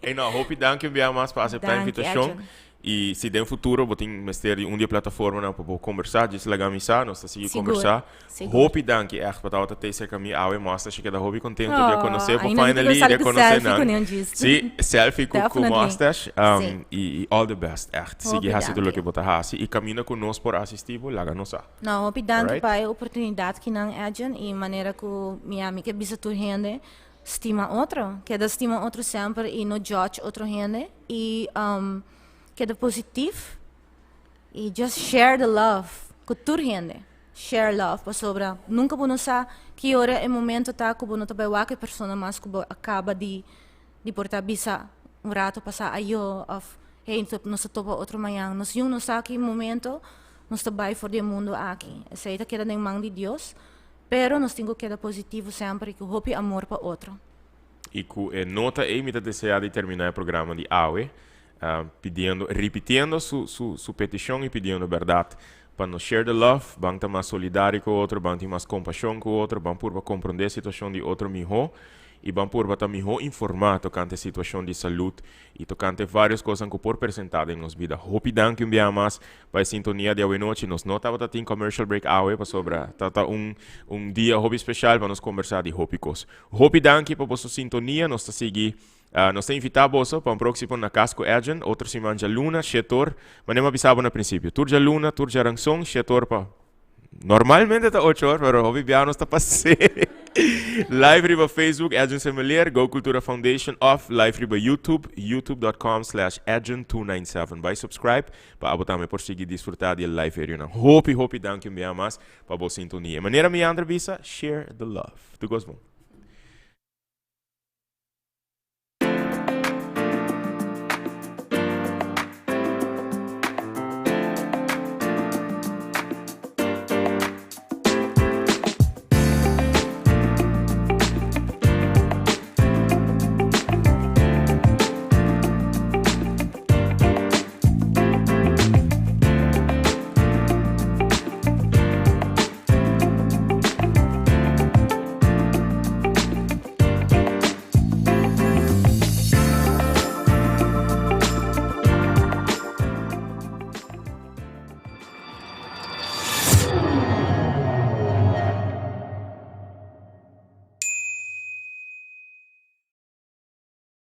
Ey no, hopi danki un bia mas pa acepta Danki, invitacion. Edjean. Y si den futuro bo tin mester di un di e plataformanan pa bo combersa, djis laga mi sa, nos ta sigui Sigur, combersa. sigur. Hopi danki echt pa tabata te cerca mi awe, Mustache keda hopi contento di a Oh, conoce bo ainda mi finally, ta di sali a cu conoce selfie cu nan. neon djis. Si, selfie cu cu Definitely. Mustache. Si. Y all the best echt. Sigui Hopi haci tur danki. loke bo ta haci y caminda cu nos por asisti bo, laga nos sa. No, hopi danki Alright? pa e oportunidad kinan, Edjean, y manera cu mi ami ke bisa tur hende, stima otro, keda stima otro semper y no judge otro hende y keda positief y just share the love cu tur hende, share love pasobra nunca bo no sa ki ora e momento ta cu bo no ta bay wak e persona mas cu bo a caba di di por ta bisa un rato pasa ayo of hey nos ta topa otro mañan, nos yun no sa ki momento nos ta bay for di e mundo aki, esey ta keda den man di Dios. Pero nos tin ku keda positivo semper i ku hopi amor pa otro. I ku e nota ei mi ta deseá di terminá e programa di awe, pidiendo, ripitiendo su, su, su petishon i pidiendo bèrdat pa nos share the love, ban ta mas solidario ku otro, ban tin mas kompashon ku otro, ban purba komprondé situashon di otro mihó i ban purba ta mihó informá tokante situashon di salud i tokante vários kosnan ku por presentá den nos bida. Hopi danki un biaha mas pa e sintonia di awenochi. Nos no tabata tin commercial break awe pasobra ta un un dia hopi special pa nos combersa di hopi cos. Hopi danki pa boso sintonia. Nos ta sigui nos ta invita boso pa un proximo Na Cas cu Edjean otro siman djaluna shetor. Manera mi a bisa bo na principio tur djaluna tur djaranson shetor pa Normalmente ta ocho or, pero hopi bia nos ta pasé. Live riba Facebook, Edjean Semeleer, Go Cultura Foundation, of live riba YouTube, youtube.com/edjean297. Bai subscribe pa abo tambe por sigui disfruta di e live videonan. Hopi, hopi danki un bia mas pa bo sintonia. Manera mi Andra bisa, share the love. Tur cos bon.